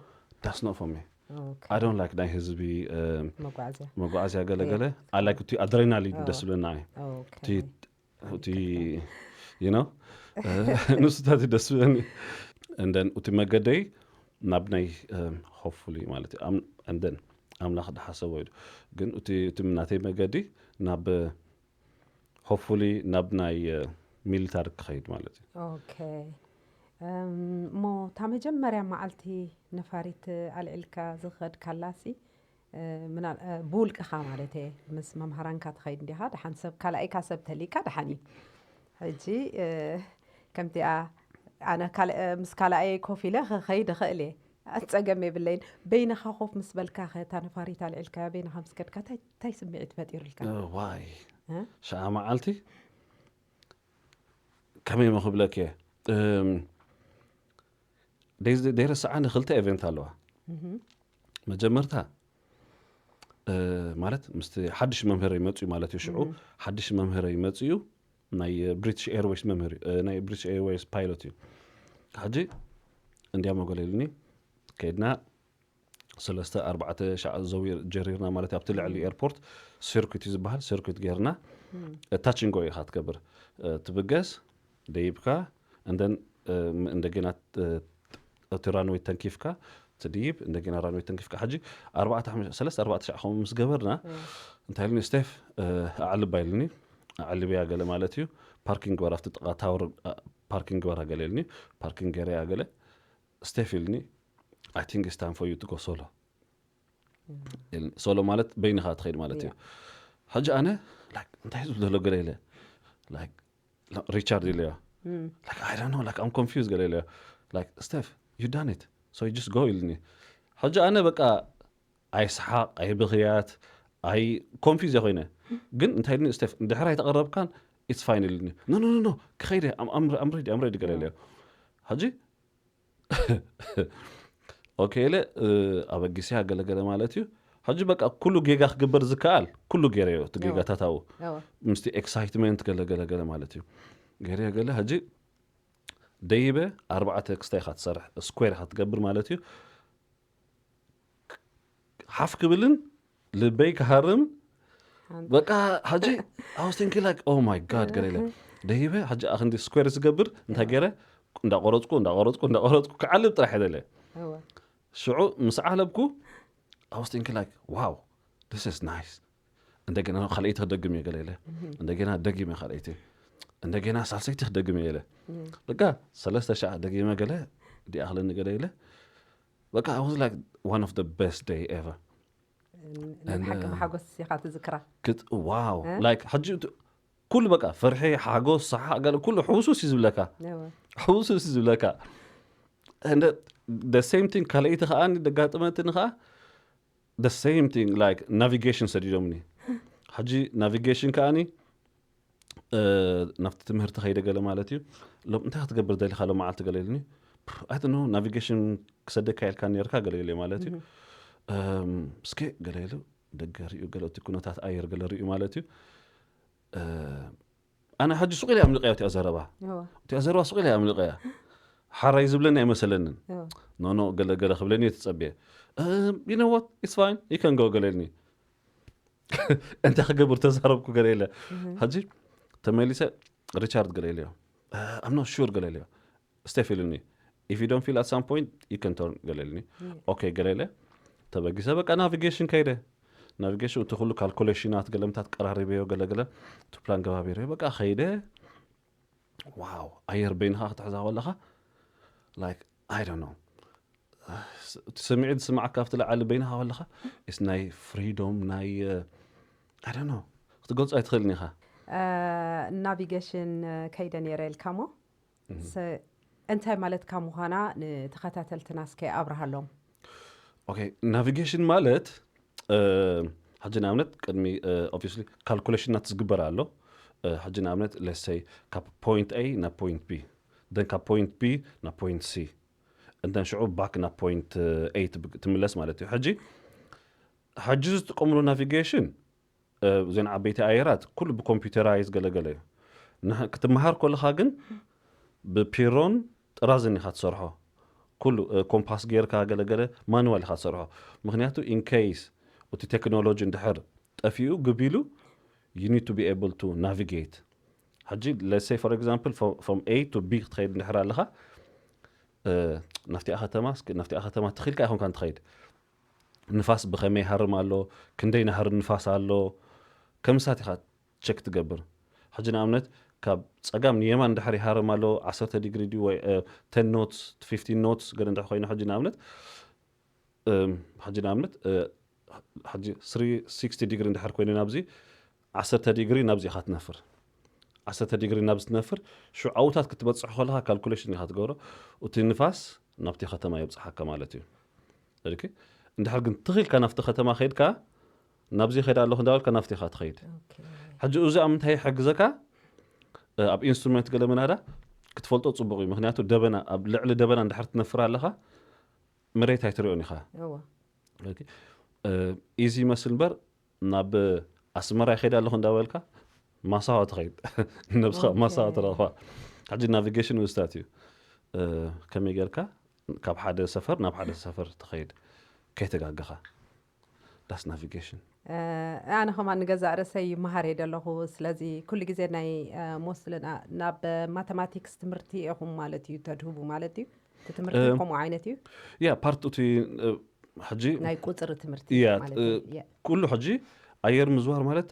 That's not for me. ኦኬ። I don't like ናይ ህዝቢ እ፣ መጓዓዝያ። መጓዓዝያ ገለገለ። Yeah. I like እቲ ኣድሬናሊን እወ። ደስ ዝብለኒ ንዓይ። ኦኬ። እቲ እቲ you know ንሱታት እዩ ደስ ዝብለኒ። And then እቲ መገደይ ናብ ናይ ሆፕፉሊ ማለት እዩ። ኣም- and then ኣምላኽ ዝሓሰቦ እዩ። ግን እቲ እቲ ናተይ መገዲ ናብ ሆፕፉሊ ናብ ናይ ሚሊታሪ ክኸይድ ማለት እዩ። ኦኬ። እም፣ እሞ እታ መጀመርያ መዓልቲ ነፋሪት ኣልዒልካ ዝኸድካላሲ፣ እ፣ ምና- እ፣ ብውልቅኻ ማለት እየ፣ ምስ መምሃራንካ ትኸይድ እንዲኻ፣ ደሓን ሰብ ካልኣይካ ሰብ ተሊካ ደሓን እዩ። ሕጂ እ፣ ከምቲኣ ኣነ ካልእ ምስ ካልኣየ ኮፍ ኢለ ክኸይድ እኽእል እየ። ኣጸገም የብለይን። በይንኻ ኮፍ ምስ በልካ ኸ፣ እታ ነፋሪት ኣልዒልካያ በይንኻ ምስ ከድካ፣ እንታይ፣ እንታይ ስምዒት ፈጢሩልካ? ዋይ እ? ሸዓ መዓልቲ ከመይ መክብለክ እየ። እም፣ ደይ- ደይረስዓኒ ክልተ ኤቨንት ኣለዋ። እህም። መጀመርታ እ፣ ማለት ምስቲ ሓድሽ መምህር ይመፅኡ ማለት እዩ። ሽዑ ሓድሽ መምህር ይመፅኡ ናይ ብሪቲሽ ኤርዌይስ መምህር እዩ፣ እ፣ ናይ ብሪቲሽ ኤርዌይስ ፓይሎት እዩ። ሕጂ እንዲያ መጎለ ኢልኒ ከይድና ሰለስተ ኣርባዕተ ሻዕ ዘዊር ጀሪርና ማለት እዩ። ኣብቲ ልዕሊ ኤርፖርት ሲርኩት እዩ ዝበሃል። ሲርኩት ጌርና ታችንጎ ኢኻ ትገብር፣ እ፣ ትብገስ ደይብካ እንደን እንደገና እ፣ እቲ ራንዌይ ተንኪፍካ ትድይብ እንደገና ራንዌይ ተንኪፍካ። ሕጂ ኣርባዕተ ሓሙሽተ ሰለስተ ኣርባዕተ ሻዕ ከምኡ ምስ ገበርና እንታይ ኢልኒ፣ ስቴፍ እ፣ ኣዕልባ ኢልኒ። ኣዕልብያ ገለ ማለት እዩ። ፓርኪንግ ግበራ ኣብቲ ጥቓ ታወር እ፣ ፓርኪንግ ግበራ ገለ ኢልኒ። ፓርኪንግ ገረያ ገለ ስቴፍ ኢልኒ። I think it's time for you to go solo። ሶሎ ማለት በይንኻ ትኸይድ ማለት እዩ። ሕጂ ኣነ ላይክ እንታይ ዝብል ዘሎ ገለ ኢለ ላይክ ሪቻርድ ኢለዮ። Like I don't know, like I'm confused ገለ ኢለዮ። Like Steph, you done it, so you just go ኢልኒ። ሕጂ ኣነ በቃ ኣይስሓቕ ኣይብኽያት ኣይ ኮንፊዝ ኮይነ። ግን እንታይ ኢልኒ፣ ስቴፍ እንድሕር ኣይተቐረብካን it's fine ኢልኒ። No no no no ክኸይደ፣ I'm ready, I'm ready ገለ ኢለዮ። ሕጂ ኦኬ ኢለ እ፣ ኣበጊስያ ገለገለ ማለት እዩ። ሕጂ በቃ ኩሉ ጌጋ ክግበር ዝከኣል ኩሉ ገይረዮ፣ እቲ ጌጋታት ኣብኡ እወ። ምስቲ ኤክሳይትመንት ገለገለገለ ማለት እዩ። ገይረዮ ገለ ሕጂ ደይበ ኣርባዕተ ክስታይ ኢኻ ትሰርሕ፣ ስኩዌር ኢኻ ትገብር ማለት እዩ። ሓፍ ክብልን ልበይ ክሃርም በቃ ሕጂ I was thinking like, oh my God ገለ ኢለ ደይበ ሕጂ ኣኽንዲ ስኩዌር ዝገብር እንታይ ገይረ እንዳቆረፅኩ እንዳቆረፅኩ እንዳቆረፅኩ ክዓልብ ጥራሕ ደለ። እወ። ሽዑ ምስ ዓለብኩ I was thinking like, wow, this is nice። እንደገና ካልኣይቲ ክደግም እየ ገለ ኢለ እንደገና ደጊመ ካልኣይቲ እንደገና ሳልሰይቲ ክደግም እየ ኢለ በቃ ሰለስተ ሻዕ ደጊመ ገለ ዲኣ ክለኒ ገለ ኢለ በቃ I was like one of the best day ever። ናይ ብሓቂ ብሓጎስ ኢኻ ትዝክራ። ክት ዋው እ? Like ሕጂ እቲ- ኩሉ በቃ ፍርሒ ሓጎስ ሰሓ ገለ ኩሉ ሕውሱስ እዩ ዝብለካ እወ። ሕውሱስ እዩ ዝብለካ። And the same thing ካልኣይቲ ከዓኒ ደጋጥመትኒ ከዓ the same thing like ናቪጌሽን ሰዲዶምኒ። ሕጂ ናቪጌሽን ከዓኒ እ፣ ናብቲ ትምህርቲ ከይደ ገለ ማለት እዩ። ሎም እንታይ ክትገብር ደሊኻ ሎም መዓልቲ ገለ ኢልኒ። I don't know ናቪጌሽን ክሰደካ ኢልካ ነርካ ገለ ኢለ ማለት እዩ። እም፣ እስከ ገለ ኢሉ ደገ ሪኡ ገለ እቲ ኩነታት ኣየር ገለ ሪኡ ማለት እዩ። እ፣ ኣነ ሕጂ ሱቕ ኢለ ኣምልቀያ እቲኣ ዘረባ እወ። እቲኣ ዘረባ ሱቕ ኢለ ኣምልቀያ ሓራይ ዝብለኒ ኣይመሰለንን። እወ። ኖኖ ገለ ገለ ክብለኒ እየ ትጸብየ። You know what, it's fine, you can go ገለ ኢልኒ። እንታይ ክገብር ተዛረብኩ ገለ ኢለ ሕጂ ተመሊሰ ሪቻርድ ገለ ኢለዮ። I'm not sure ገለ ኢለዮ። ስቴፍ ኢሉኒ, if you don't feel at some point you can turn ገለ ኢልኒ። ኦኬ ገለ ኢለ ተበጊሰ በቃ ናቪጌሽን ከይደ። ናቪጌሽን እቲ ኩሉ ካልኩሌሽናት ገለምታት ቀራሪበዮ ገለገለ እቲ ፕላን ገባቢረዮ በቃ ከይደ። ዋው ኣየር በይንኻ ክትሕዛ ከለኻ like I don't know እቲ ስምዒት ዝስማዓካ ኣብቲ ላዓሊ በይንኻ ከለኻ is ናይ ፍሪዶም ናይ I don't know ክትገልጾ ኣይትኽእልን ኢኻ። ናቪጌሽን ከይደ ነይረ ኢልካ ሞ ስ- እንታይ ማለትካ ምዃና ንተኸታተልትና እስከ ኣብርሃሎም። ኦኬ ናቪጌሽን ማለት እ፣ ሕጂ ንኣብነት ቅድሚ obviously ካልኩሌሽናት ዝግበር ኣሎ። እ፣ ሕጂ ንኣብነት let's say ካብ point A ናብ point B then ካብ point B ናብ point C and then ሽዑ ባክ ናብ point A ትምለስ ማለት እዩ። ሕጂ ሕጂ ዝጥቀምሉ ናቪጌሽን እዚን ዓበይቲ ኣየራት ኩሉ ብኮምፒውተራይዝ ገለገለ እዩ። ንሕ- ክትመሃር ከለኻ ግን ብፒሮን ጥራዝን ኢኻ ትሰርሖ። ኩሉ እ፣ ኮምፓስ ጌርካ ገለገለ ማኑዋል ኢኻ ትሰርሖ። ምክንያቱ ኢንኬይስ እቲ ቴክኖሎጂ እንድሕር ጠፊኡ ግቢሉ you need to be able to navigate። ሕጂ let's say for example from A to B ክትኸይድ እንድሕር ኣለኻ እ፣ ናብቲኣ ከተማ እስኪ ናብቲኣ ከተማ ትኽኢልካ ኣይኮንካን ትኸይድ። ንፋስ ብኸመይ ይሃርም ኣሎ፣ ክንደይ ናህሪ ንፋስ ኣሎ፣ ከምሳት ኢኻ ቸክ ትገብር። ሕጂ ንኣብነት ካብ ጸጋም ንየማን እንድሕር ይሃርም ኣሎ ዓሰርተ ዲግሪ ድዩ ወይ ቴን ኖትስ ፊፍቲን ኖትስ ገለ እንድሕር ኮይኑ ሕጂ ንኣብነት እም፣ ሕጂ ንኣብነት እ፣ ሕጂ ስሪ ሲክስቲ ዲግሪ እንድሕር ኮይኑ ናብዚ ዓሰርተ ዲግሪ ናብዚ ኢኻ ትነፍር። ዓሰርተ ዲግሪ ናብዚ ትነፍር ሽዑ ዓውታት ክትበጽሕ ከለኻ ካልኩሌሽን ኢኻ ትገብሮ። እቲ ንፋስ ናብቲ ከተማ የብፅሓካ ማለት እዩ። ኦኬ፣ እንድሕር ግን ትኺልካ ናብቲ ከተማ ከይድካ፣ ናብዚ ከይድ ኣለኹ እንዳበልካ ናብቲ ኢኻ ትኸይድ። ሕጂ እዚ ኣብ ምንታይ ይሕግዘካ? ኣብ ኢንስትሩመንት ገለ ምናዳ ክትፈልጦ ፅቡቕ እዩ። ምክንያቱ ደበና፣ ኣብ ልዕሊ ደበና እንድሕር ትነፍር ኣለኻ፣ መሬት ኣይትሪኦን ኢኻ። ኢዚ ይመስል እምበር ናብ ኣስመራ ይኸይድ ኣለኹ እንዳበልካ ማሳዋ ትኸይድ። ነብስኻ ማሳዋ ትረኽባ። ሕጂ ናቪጌሽን ውስታት እዩ። ከመይ ጌርካ ካብ ሓደ ሰፈር ናብ ሓደ ሰፈር ትኸይድ ከይተጋገኻ? ዳስ ናቪጌሽን። ኣነ ከማን ንገዛእ ርእሰይ ይመሃር እየ ዘለኹ። ስለዚ ኩሉ ግዜ ናይ ሞስሊ ናብ ማተማቲክስ ትምህርቲ ኢኹም ማለት እዩ ተድህቡ ማለት እዩ። እቲ ትምህርቲ ከምኡ ዓይነት እዩ። ያ ፓርት እቲ ሕጂ ናይ ቁፅሪ ትምህርቲ ያ ማለት እዩ። ያ። ኩሉ ሕጂ ኣየር ምዝዋር ማለት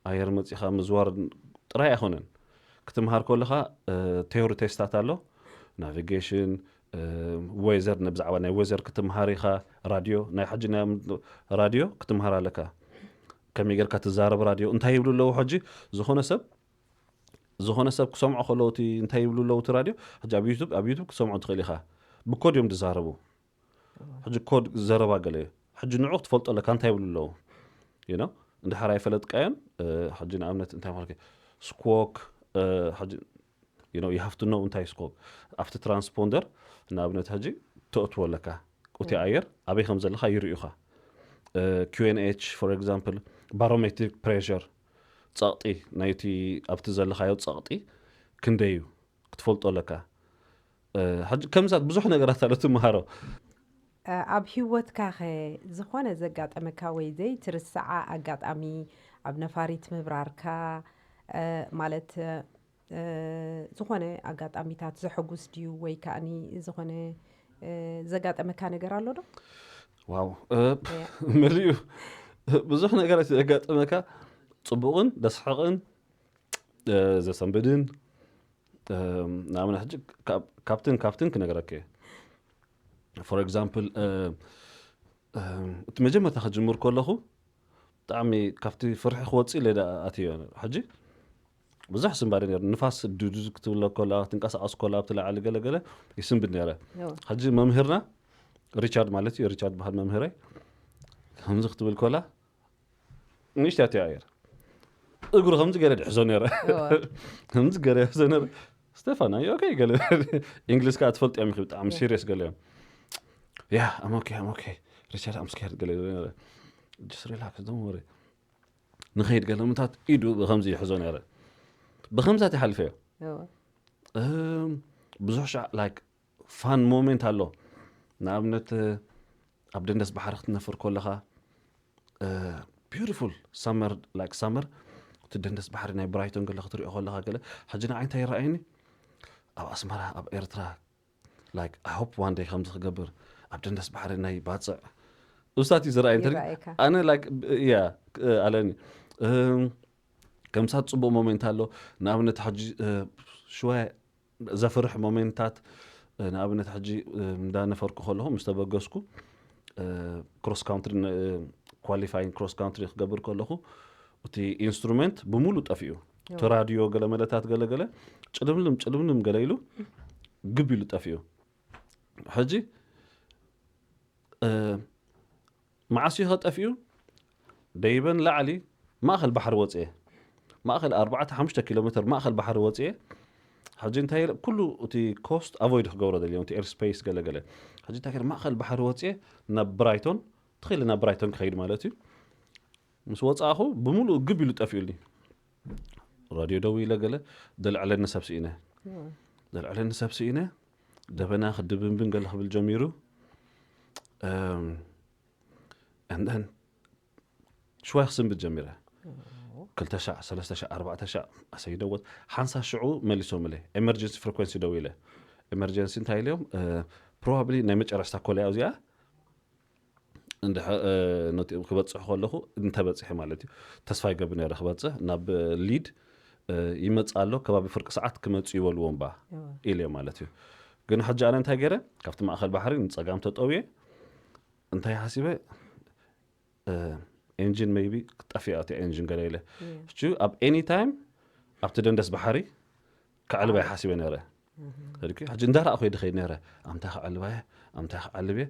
ኣየር መፂኻ ምዝዋር ጥራይ ኣይኮነን። ክትምሃር ከለኻ ቴዎሪ ቴስታት ኣሎ፣ ናቪጌሽን፣ ዌዘር፣ ብዛዕባ ናይ ዌዘር ክትምሃር ኢኻ። ራድዮ ናይ ሕጂ ናይ ራድዮ ክትምሃር ኣለካ። ከመይ ጌርካ ትዛረብ ራድዮ እንታይ ይብሉ ኣለዉ? ሕጂ ዝኾነ ሰብ ዝኾነ ሰብ ክሰምዖ ከለዉ እቲ እንታይ ይብሉ ኣለዉ እቲ ራድዮ፣ ሕጂ ኣብ ዩቱብ ኣብ ዩቱብ ክሰምዖ ትኽእል ኢኻ። ብኮድ እዮም ዝዛረቡ። ሕጂ ኮድ ዘረባ ገለ እዩ። ሕጂ ንዑ ክትፈልጦ ኣለካ እንታይ ይብሉ ኣለዉ። You know? እንድሕር ኣይፈለጥካዮን ሕጂ ንኣብነት እንታይ ማለት ስኮክ ሕጂ you know you have to know እንታይ ስኮክ ኣብቲ ትራንስፖንደር ንኣብነት ሕጂ ተእትዎ ኣለካ። እቲ ኣየር ኣበይ ከም ዘለካ ይርእዩኻ። Q N H for example barometric pressure ጸቕጢ ናይቲ ኣብቲ ዘለካዮ ጸቕጢ ክንደይ እዩ ክትፈልጦ ኣለካ። ሕጂ ከምዛት ብዙሕ ነገራት ኣሎ ትምሃሮ። ኣብ ህይወትካ ኸ ዝኾነ ዘጋጠመካ ወይ ዘይትርስዓ ኣጋጣሚ ኣብ ነፋሪት ምብራርካ ማለት ዝኾነ ኣጋጣሚታት ዘሐጉስ ድዩ ወይ ከኣኒ ዝኾነ ዘጋጠመካ ነገር ኣሎ ዶ? ዋው መሊኡ ብዙሕ ነገራት ዘጋጠመካ ጽቡቕን ደስሓቕን ዘሰንብድን ንኣብነት ሕጂ ካብትን ካብትን ክነገረክ እየ። For example እቲ መጀመርታ ክጅምር ከለኹ ብጣዕሚ ካብቲ ፍርሒ ክወፅእ ኢለ ኣትዮ። ሕጂ ብዙሕ ስንባደ ነሩ ንፋስ ዱዱዝ ክትብሎ ከላ ትንቀሳቐስ ከላ ኣብቲ ላዕሊ ገለገለ ይስንብድ ነረ። ሕጂ መምህርና ሪቻርድ ማለት እዩ ሪቻርድ በሃል መምህረይ ከምዚ ክትብል ከላ ንእሽተይ ኣትዮ ኣየር እግሩ ከምዚ ገለ ድሕዞ ነረ ከምዚ ገለ ሕዞ ነረ። ስቴፋን ኣዩ ኦኬ ገለ እንግሊዝ ከዓ ትፈልጥ እዮም ብጣዕሚ ሲሪየስ ገለ እዮም። ያ ኣም ኦኬ ኣም ኦኬ ሪቻርድ ኣም ስኬርድ ገለ ነረ just relax don't worry ንኸይድ ገለ ምታት ኢዱ ብከምዚ ይሕዞ ነረ። ብከምዛት ይሓልፈዮ ብዙሕ ሻዕ like fun moment ኣሎ። ንኣብነት ኣብ ደንደስ ባሕሪ ክትነፍር ከለኻ beautiful summer like summer እቲ ደንደስ ባሕሪ ናይ ብራይቶን ገለ ክትሪኦ ከለኻ ገለ ሕጂ ንዓይ እንታይ ይረኣየኒ ኣብ ኣስመራ ኣብ ኤርትራ like I hope one day ከምዚ ክገብር ኣብ ደንደስ ባሕሪ ናይ ባፅዕ ውስታት እዩ ዝረኣየ እንተ ኣነ like ያ ኣለኒ ከምሳት ፅቡቅ ሞሜንት ኣሎ። ንኣብነት ሕጂ ሽወ ዘፍርሕ ሞሜንታት ንኣብነት ሕጂ እንዳነፈርኩ ከለኹ ምስ ተበገስኩ cross country qualifying cross country ክገብር ከለኹ እቲ ኢንስትሩመንት ብሙሉ ጠፊኡ እቲ ራድዮ ገለመለታት ገለገለ ጭልምልም ጭልምልም ገለ ኢሉ ግብ ኢሉ ጠፊኡ። ሕጂ መዓስ እዩ ከጠፍኡ? ደይበን ላዕሊ ማእኸል ባሕሪ ወፅኤ ማእኸል ኣርባዕተ ሓሙሽተ ኪሎ ሜትር ማእኸል ባሕሪ ወፅኤ ሕጂ እንታይ ኢለ ኩሉ እቲ ኮስት ኣቮይድ ክገብሮ ደልዮም እቲ ኤርስፔስ ገለገለ ሕጂ እንታይ ማእኸል ባሕሪ ወፅኤ ናብ ብራይቶን ትኽእል ናብ ብራይቶን ክኸይድ ማለት እዩ። ምስ ወፃእኹ ብምሉእ ግብ ኢሉ ጠፊኡልኒ። ራድዮ ደው ኢለ ገለ ደልዕለኒ ሰብ ስኢነ ደልዕለኒ ሰብ ስኢነ ደበና ክድብንብን ገለ ክብል ጀሚሩ and then ሽዋይ ክስንብድ ጀሚረ። ክልተ ሻዕ ሰለስተ ሻዕ ኣርባዕተ ሻዕ ኣሰይደወት ሓንሳ ሽዑ መሊሶምለ ኤመርጀንሲ ፍሪኮንሲ ደው ኢለ ኤመርጀንሲ እንታይ ኢልዮም probably ናይ መጨረሽታ ኮለያ እዚኣ ክበፅሕ ከለኹ እንተበፅሐ ማለት እዩ ተስፋ ይገብር ነረ ክበፅሕ ናብ ሊድ ይመፅእ ኣሎ ከባቢ ፍርቂ ሰዓት ክመፁ ይበልዎም ባ ኢለ ማለት እዩ። ግን ሕጂ ኣነ እንታይ ገይረ ካብቲ ማእኸል ባሕሪ ንፀጋም ተጠውየ እንታይ ሓሲበ engine maybe ክጠፍእ እያ እታ engine ገለ ኢለ ሕጂ ኣብ any time ኣብቲ ደንደስ ባሕሪ ከዕልባ ይሓስበ ነረ። ሕጂ እንዳረኣኹ ይድኸይ ነረ ኣምታ ክዕልባየ ኣምታ ክዓልብየ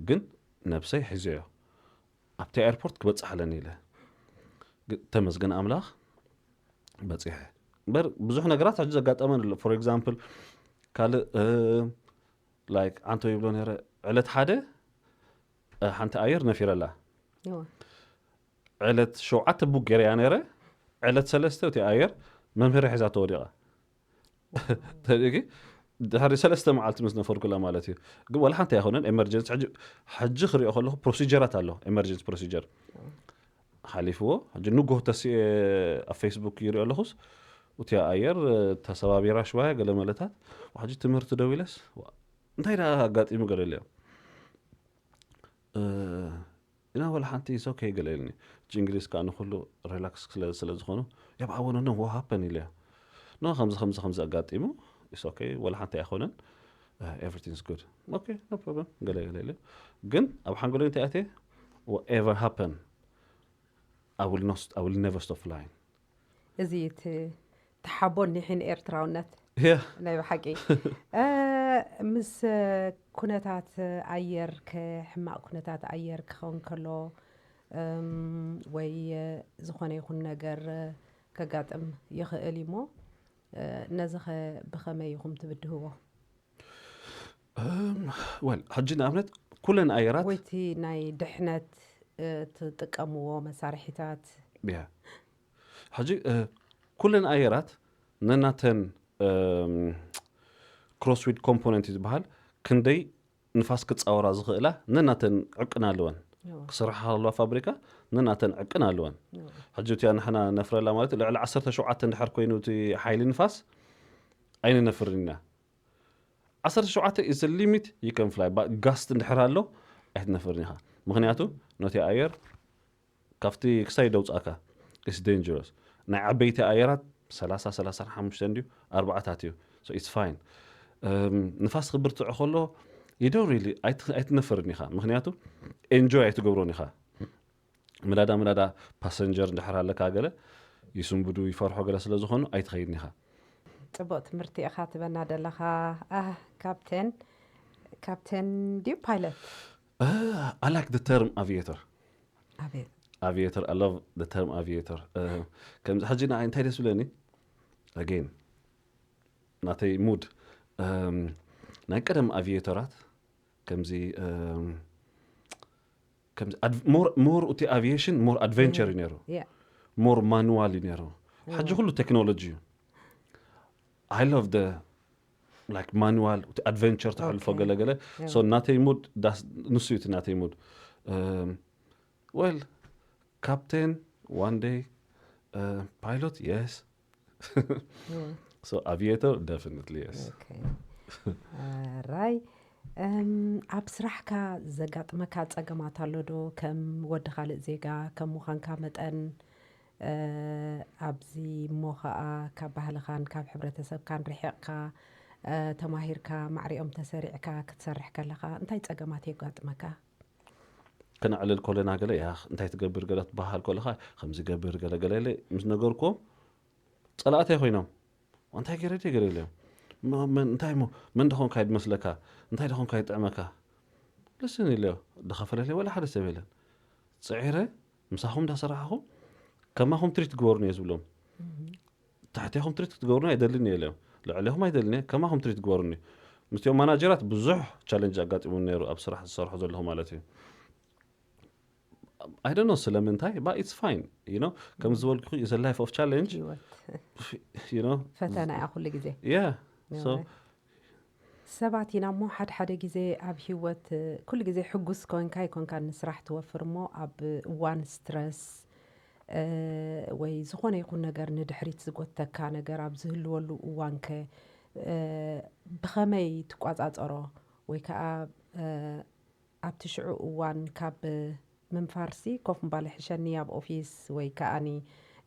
ግን ነብሰይ ሒዘዮ ኣብቲ ኤርፖርት ክበፅሕ ኣለኒ ኢለ። ተመስገን ኣምላኽ በፂሐ። በር ብዙሕ ነገራት ሕጂ ዘጋጠመን ኣሎ። ፎር ኤግዛምፕል ካልእ ላይክ ዓንቶ ይብሎ ነረ ዕለት ሓደ ሓንቲ ኣየር ነፊረላ። ዕለት ሸውዓተ ቡክ ገይረያ ነረ ዕለት ሰለስተ እቲ ኣየር መምህሪ ሒዛ ተወዲቓ። ተደጊ ድሕሪ ሰለስተ መዓልቲ ምስ ነፈርኩላ ማለት እዩ። ግን ዋላ ሓንቲ ኣይኮነን ኤመርጀንሲ። ሕጂ ክሪኦ ከለኹ ፕሮሲጀራት ኣሎ። ኤመርጀንሲ ፕሮሲጀር ሓሊፍዎ። ሕጂ ንጎ ተሲኤ ኣብ ፌስቡክ ይሪኦ ኣለኹስ እቲ ኣየር ተሰባቢራ ሽዋያ ገለ መለታት። ሕጂ ትምህርቲ ደው ኢለስ እንታይ ዳ ኣጋጢሙ ገለ ኢለዮ ኢና ወላ ሓንቲ ኢስ ኦኬ ገለ ኢልኒ። ሕጂ እንግሊዝ ከዓ ንኩሉ ሪላክስ ስለ ዝኾኑ ያብ ኣወነ ኖ what happened ኢለዮ። ኖ ከምዚ ከምዚ ከምዚ ኣጋጢሙ ኢስ ኦኬ ወላ ሓንቲ ኣይኮነን። Everything is good okay no problem ገለ ገለ ኢለዮ። ግን ኣብ ሓንጎለይ እንታይ ኣትየ whatever happen I will not I will never stop flying። እዚ እቲ ተሓቦን ኒሒን ኤርትራውነት Yeah ናይ ብሓቂ ምስ ኩነታት ኣየር ሕማቕ ኩነታት ኣየር ክኸውን ከሎ ወይ ዝኾነ ይኹን ነገር ከጋጥም ይኽእል እሞ ነዚ ኸ ብኸመይ ኢኹም ትብድህዎ? ወል ሕጂ ንኣብነት ኩለን ኣየራት ወይቲ ናይ ድሕነት ትጥቀምዎ መሳርሒታት ያ ሕጂ ኩለን ኣየራት ነናተን ክሮስዊድ ኮምፖነንት ዝበሃል ክንደይ ንፋስ ክፃወራ ዝኽእላ ነናተን ዕቅን ኣለወን። ክስርሓ ከለዋ ፋብሪካ ነናተን ዕቅን ኣለወን። ሕጂ እቲኣ ንሕና ነፍረላ ማለት ልዕሊ ዓሰርተ ሸውዓተ እንድሕር ኮይኑ እቲ ሓይሊ ንፋስ ኣይንነፍርን ኢና። ዓሰርተ ሸውዓተ is the limit you can fly but gust እንድሕር ኣሎ ኣይትነፍርን ኢኻ። ምክንያቱ ነቲ ኣየር ካብቲ ክሳይ ደውፃእካ is dangerous። ናይ ዓበይቲ ኣየራት ሰላሳ ሰላሳ ሓሙሽተ እንድዩ ኣርባዕታት እዩ። So it's fine። ንፋስ ክብርትዖ ከሎ you don't really ኣይትነፍርን ኢኻ። ምክንያቱ ኤንጆይ ኣይትገብሮን ኢኻ። ምላዳ ምላዳ ፓሰንጀር እንድሕር ኣለካ ገለ ይስንብዱ ይፈርሖ ገለ ስለ ዝኾኑ ኣይትኸይድን ኢኻ። ፅቡቅ ትምህርቲ ኢኻ ትበና ደለኻ። ኣህ ካፕቴን ካፕቴን ድዩ ፓይለት? I like the term aviator። ኣቤት Aviator I love the term aviator። ከምዚ ሕጂ ንዓይ እንታይ ደስ ብለኒ ኣጌን ናተይ ሙድ ናይ ቀደም ኣቪየተራት ከምዚ ሞር እቲ ኣቪዬሽን ሞር ኣድቨንቸር እዩ ነይሩ። Yeah. ሞር ማኑዋል እዩ ነይሩ። ሕጂ ኩሉ ቴክኖሎጂ እዩ። I love the like ማኑዋል እቲ ኣድቨንቸር ተሕልፎ Okay. ገለገለ Yeah. so ናተይ ሙድ ንሱ እዩ እቲ ናተይ ሙድ። Well ካፕቴን one day pilot yes Yeah. so aviator definitely yes። Okay. ራይ ኣብ ስራሕካ ዘጋጥመካ ፀገማት ኣሎ ዶ? ከም ወዲ ካልእ ዜጋ ከም ምዃንካ መጠን ኣብዚ እሞ ከዓ ካብ ባህልኻን ካብ ሕብረተሰብካን ርሒቕካ ተማሂርካ ማዕሪኦም ተሰሪዕካ ክትሰርሕ ከለኻ እንታይ ፀገማት የጋጥመካ? ከነዕልል ከለና ገለ ያ እንታይ ትገብር ገለ ትበሃል ከለኻ ከምዚ ገብር ገለ ገለ ኢለ ምስ ነገርኩዎም ፀላእተይ ኮይኖም እንታይ ገይረ ድየ ገለ ኢለዮም። ም- ምን- እንታይ ሞ መን ደኾንካ ይመስለካ እንታይ ደኾንካ ይጥዕመካ ልስን ኢለዮ። ደኸፈለለይ ወላ ሓደ ሰብ የለን። ፅዒረ ምሳኹም እንዳሰራሕኹም ከማኹም ትሪት ግበሩን እየ ዝብሎም። ታሕቴኹም ትሪት ክትገብሩን ኣይደልን እየ ኢለዮም። ልዕሌኹም ኣይደልን እየ ከማኹም ትሪት ግበሩኒ። ምስቲኦም ማናጀራት ብዙሕ ቻለንጅ ኣጋጢሙን ነይሩ ኣብ ስራሕ ዝሰርሑ ዘለኹ ማለት እዩ። I don't know ስለምንታይ but it's fine you know ከም ዝበልኩ is a life of challenge ህይወት you know ፈተና እያ ኩሉ ግዜ። yeah so ሰባት ኢና እሞ ሓደ ሓደ ግዜ ኣብ ህይወት ኩሉ ግዜ ሕጉስ ኮንካ ይኮንካ ንስራሕ ትወፍር እሞ ኣብ እዋን ስትረስ ወይ ዝኾነ ይኹን ነገር ንድሕሪት ዝጎተካ ነገር ኣብ ዝህልወሉ እዋንከ ብኸመይ ትቋፃፀሮ? ወይ ከዓ ኣብቲ ሽዑ እዋን ካብ ምንፋርሲ ኮፍ ምባል ይሕሸኒ ኣብ ኦፊስ ወይ ከኣኒ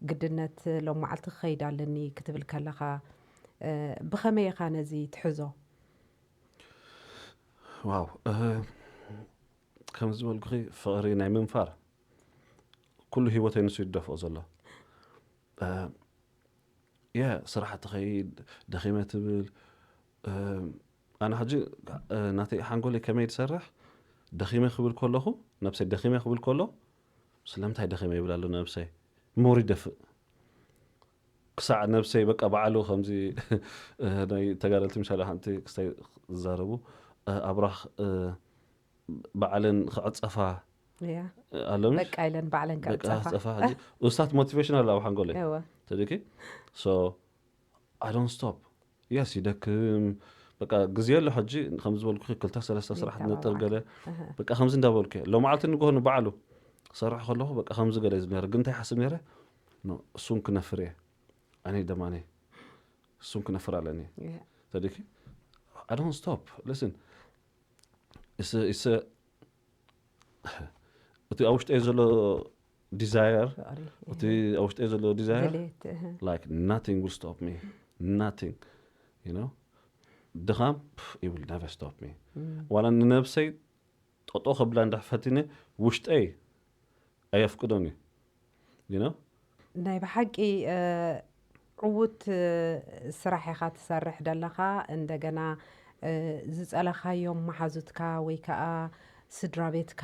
ግድነት ሎም መዓልቲ ክኸይድ ኣለኒ ክትብል ከለኻ ብኸመይ ኢኻ ነዚ ትሕዞ? ዋው ከም ዝበልኩኺ ፍቕሪ ናይ ምንፋር ኩሉ ህይወተይ ንሱ ይደፍኦ ዘሎ። የ ስራሕ ትኸይድ ደኺመ ትብል ኣነ ሕጂ ናተይ ሓንጎለይ ከመይ ዝሰርሕ፣ ደኺመ ክብል ከለኹ፣ ነብሰይ ደኺመ ክብል ከሎ፣ ስለምንታይ ደኺመ ይብል ኣሎ ነብሰይ። ሞር ይደፍእ ክሳዕ ነብሰይ በቃ ባዕሉ ከምዚ ናይ ተጋደልቲ ምሻለ ሓንቲ ክስታይ ዝዛረቡ ኣብራኽ ባዕለን ክዕፀፋ ኣሎ። በቃ ኢለን ባዕለን ክዕፀፋ። ኡስታት ሞቲቬሽን ኣሎ ኣብ ሓንጎለይ ተደኪ። I don't stop። የስ ይደክም። በቃ ግዜ ኣሎ ሕጂ፣ ከም ዝበልኩ ክልተ ሰለስተ ስራሕ ነጥር ገለ በቃ ከምዚ እንዳበልኩ እየ። ሎመዓልቲ ንግሆ ንባዕሉ ክሰርሕ ከለኹ በቃ ከምዚ ገለ ዝብ ነረ፣ ግን እንታይ ሓስብ ነረ፣ እሱን ክነፍር እየ። ኣነ ደማነ እሱን ክነፍር ኣለኒ። ተደኪ። I don't stop። Listen፣ እቲ ኣብ ውሽጠይ ዘሎ ዲዛየር፣ እቲ ኣብ ውሽጠይ ዘሎ ዲዛየር፣ like nothing will stop me, nothing, you know። ድኻም፣ it will never stop me። ዋላ ንነብሰይ ጠጦ ከብላ እንዳፈቲነ ውሽጠይ ኣየፍቅዶን እዩ። ናይ ብሓቂ ዕዉት ስራሕ ኢኻ ትሰርሕ ደለኻ። እንደገና ዝጸለኻዮም መሓዙትካ ወይ ከዓ ስድራ ቤትካ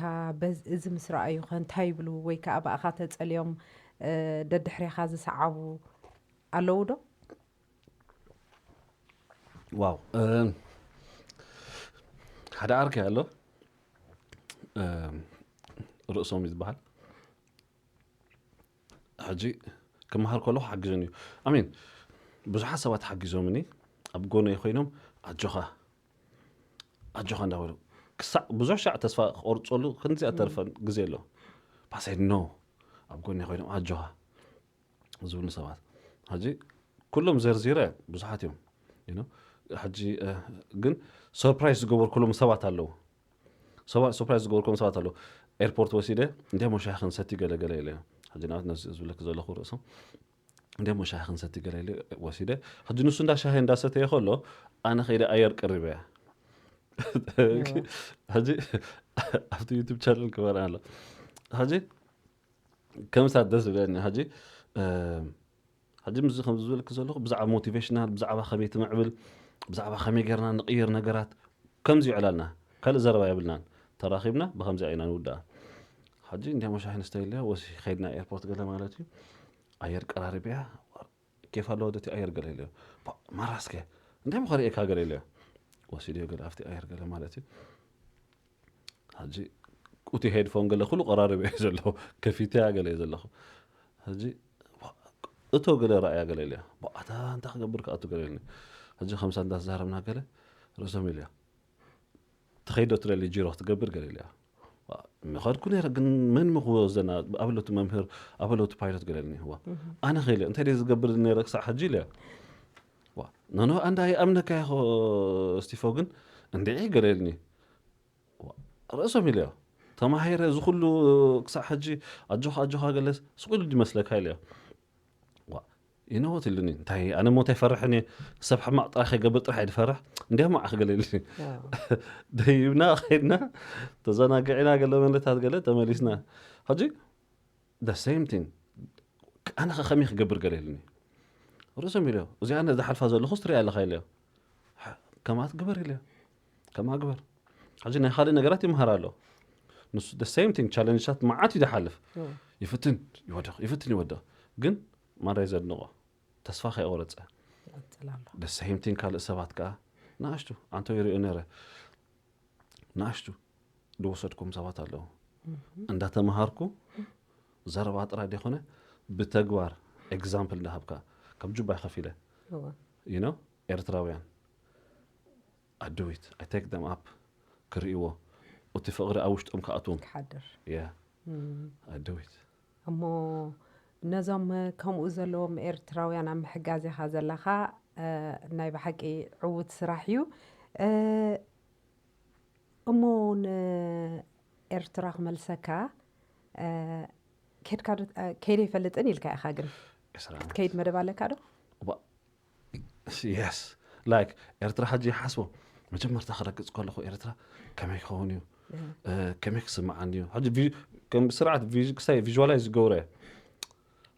እዚ ምስ ረኣዩኸ እንታይ ይብሉ? ወይ ከዓ ብኣኻ ተጸልዮም ደድሕሬኻ ዝሰዓቡ ኣለዉ ዶ? ዋው፣ ሓደ ዓርከይ ኣሎ፣ ርእሶም እዩ ዝበሃል። ሕጂ ክመሃር ከለኹ ሓጊዙኒ እዩ። ኣሜን። ብዙሓት ሰባት ሓጊዞምኒ፣ ኣብ ጎነይ ኮይኖም ኣጆኻ ኣጆኻ እንዳበሉ ክሳዕ ብዙሕ ሻዕ ተስፋ ክቆርፀሉ ክንዚ ኣተርፈን ግዜ ኣሎ። ፓሰይ ኖ ኣብ ጎነይ ኮይኖም ኣጆኻ ዝብሉ ሰባት ሕጂ ኩሎም ዘርዚረ ብዙሓት እዮም። ሕጂ ግን ሰርፕራይዝ ዝገበርኩሎም ሰባት ኣለዉ። ሰርፕራይዝ ዝገበርኩም ሰባት ኣለዉ። ኤርፖርት ወሲደ እንዲያሞ ሻሂ ክንሰቲ ገለገለ ኢለ ሕጂ ናት ነዚ ዝብለክ ዘለኹ ርእሶም እንዲያሞ ሻሂ ክንሰቲ ገለ ኢለ ወሲደ። ሕጂ ንሱ እንዳ ሻሂ እንዳሰተየ ከሎ ኣነ ከይደ ኣየር ቀሪበ እያ። ሕጂ ኣብቲ ዩቱብ ቻነል ክበርእ ኣሎ። ሕጂ ከምሳት ደስ ዝብለኒ ሕጂ ሕጂ ምዚ ከም ዝበልክ ዘለኹ ብዛዕባ ሞቲቬሽናል ብዛዕባ ከመይ ትምዕብል ብዛዕባ ከመይ ጌርና ንቕይር ነገራት ከምዚ ይዕላልና ካልእ ዘረባ የብልናን። ተራኺብና ብከምዚ ኢና ንውድኣ። ሕጂ እንዲያሞ ሻሂ ንስተይ ኢለ ወሲ ከይድና ኤርፖርት ገለ ማለት እዩ። ኣየር ቀራሪብያ ኬፍ ኣለዎ ደቲ ኣየር ገለ ኢለዮ። ማራስከ እንታይ ምኸርእየካ ገለ ኢለዮ። ወሲድዮ ገለ ኣብቲ ኣየር ገለ ማለት እዩ። ሕጂ ቁቲ ሄድፎን ገለ ኩሉ ቀራርብ እየ ዘለኹ። ከፊተያ ገለ እየ ዘለኹ። ሕጂ እቶ ገለ ረኣያ ገለ ኢለያ። ኣታ እንታይ ክገብር ክኣቱ ገለ ኢልኒ። ሕጂ ከምሳ እንዳተዛረብና ገለ ርእሶም ኢልያ። ትኸይዶ ትደሊ ጂሮ ክትገብር ገለ ኢልያ። ምኸድኩ ነረ ግን መን ምኽወዘና ኣበለቱ መምህር ኣበለቱ ፓይሎት ገለ ኢልኒ። ኣነ ኸይለ እንታይ ደይ ዝገብር ነረ ክሳዕ ሕጂ ኢልያ። ኖኖ ኣንዳ ይኣምነካ ይኸ ስቲፎ ግን እንድዒ ገለ ኢልኒ። ርእሶም ኢለዮ ተማሂረ እዚ ኩሉ ክሳዕ ሕጂ ኣጆኻ ኣጆኻ ገለስ ስቕ ኢሉ ድመስለካ ኢለዮ። ይነወት ኢሉኒ እንታይ ኣነ ሞት ኣይፈርሕን እየ። ሰብ ሕማቕ ጥራሕ ከይገብር ጥራሕ እየ ድፈርሕ። እንዲያ ማዕኽ ገለ ኢሉኒ። ደይብና ከይድና ተዘናግዕና ገለ መለታት ገለ ተመሊስና። ሕጂ the same thing ኣነ ከ ከመይ ክገብር ገለ ኢሉኒ። ርእሶም ኢለዮ እዚኣ ዝሓልፋ ዘለኹ ስትሪያ ኣለኻ ኢለዮ። ከምኣ ትግበር ኢለዮ። ከምኣ ግበር። ሕጂ ናይ ካልእ ነገራት ይምሃር ኣሎ። ንሱ the same thing ቻለንጅታት መዓት እዩ ዝሓልፍ። ይፍትን ይወድቕ ይፍትን ይወድቕ። ግን ማራይ ዘድንቖ ተስፋ ከይቆረፀ። The same thing ካልእ ሰባት ከዓ ንኣሽቱ ኣንቶ ይሪኦ ነረ ንኣሽቱ ዝወሰድኩም ሰባት ኣለዉ። እንዳተምሃርኩ ዘረባ ጥራይ ዘይኮነ ብተግባር ኤግዛምፕል እንዳሃብካ ከም ጁባይ ከፊለ you know ኤርትራውያን I do it I take them up ክርእይዎ እቲ ፍቕሪ ኣብ ውሽጦም ክኣትዎም ክሓድር yeah I do it እሞ ነዞም ከምኡ ዘለዎም ኤርትራውያን ኣብ ምሕጋዝ ኢኻ ዘለኻ። ናይ ብሓቂ ዕዉት ስራሕ እዩ። እሞ ንኤርትራ ክመልሰካ ኬድካ ከይደ ይፈልጥን ኢልካ ኢኻ ግን ክትከይድ መደብ ኣለካ ዶ? የስ ላይክ ኤርትራ ሕጂ ይሓስቦ መጀመርታ ክረግፅ ከለኹ ኤርትራ ከመይ ክኸውን እዩ ከመይ ክስምዓኒ እዩ ሕጂ ስርዓት ክሳይ ቪዥዋላይዝ ዝገብረ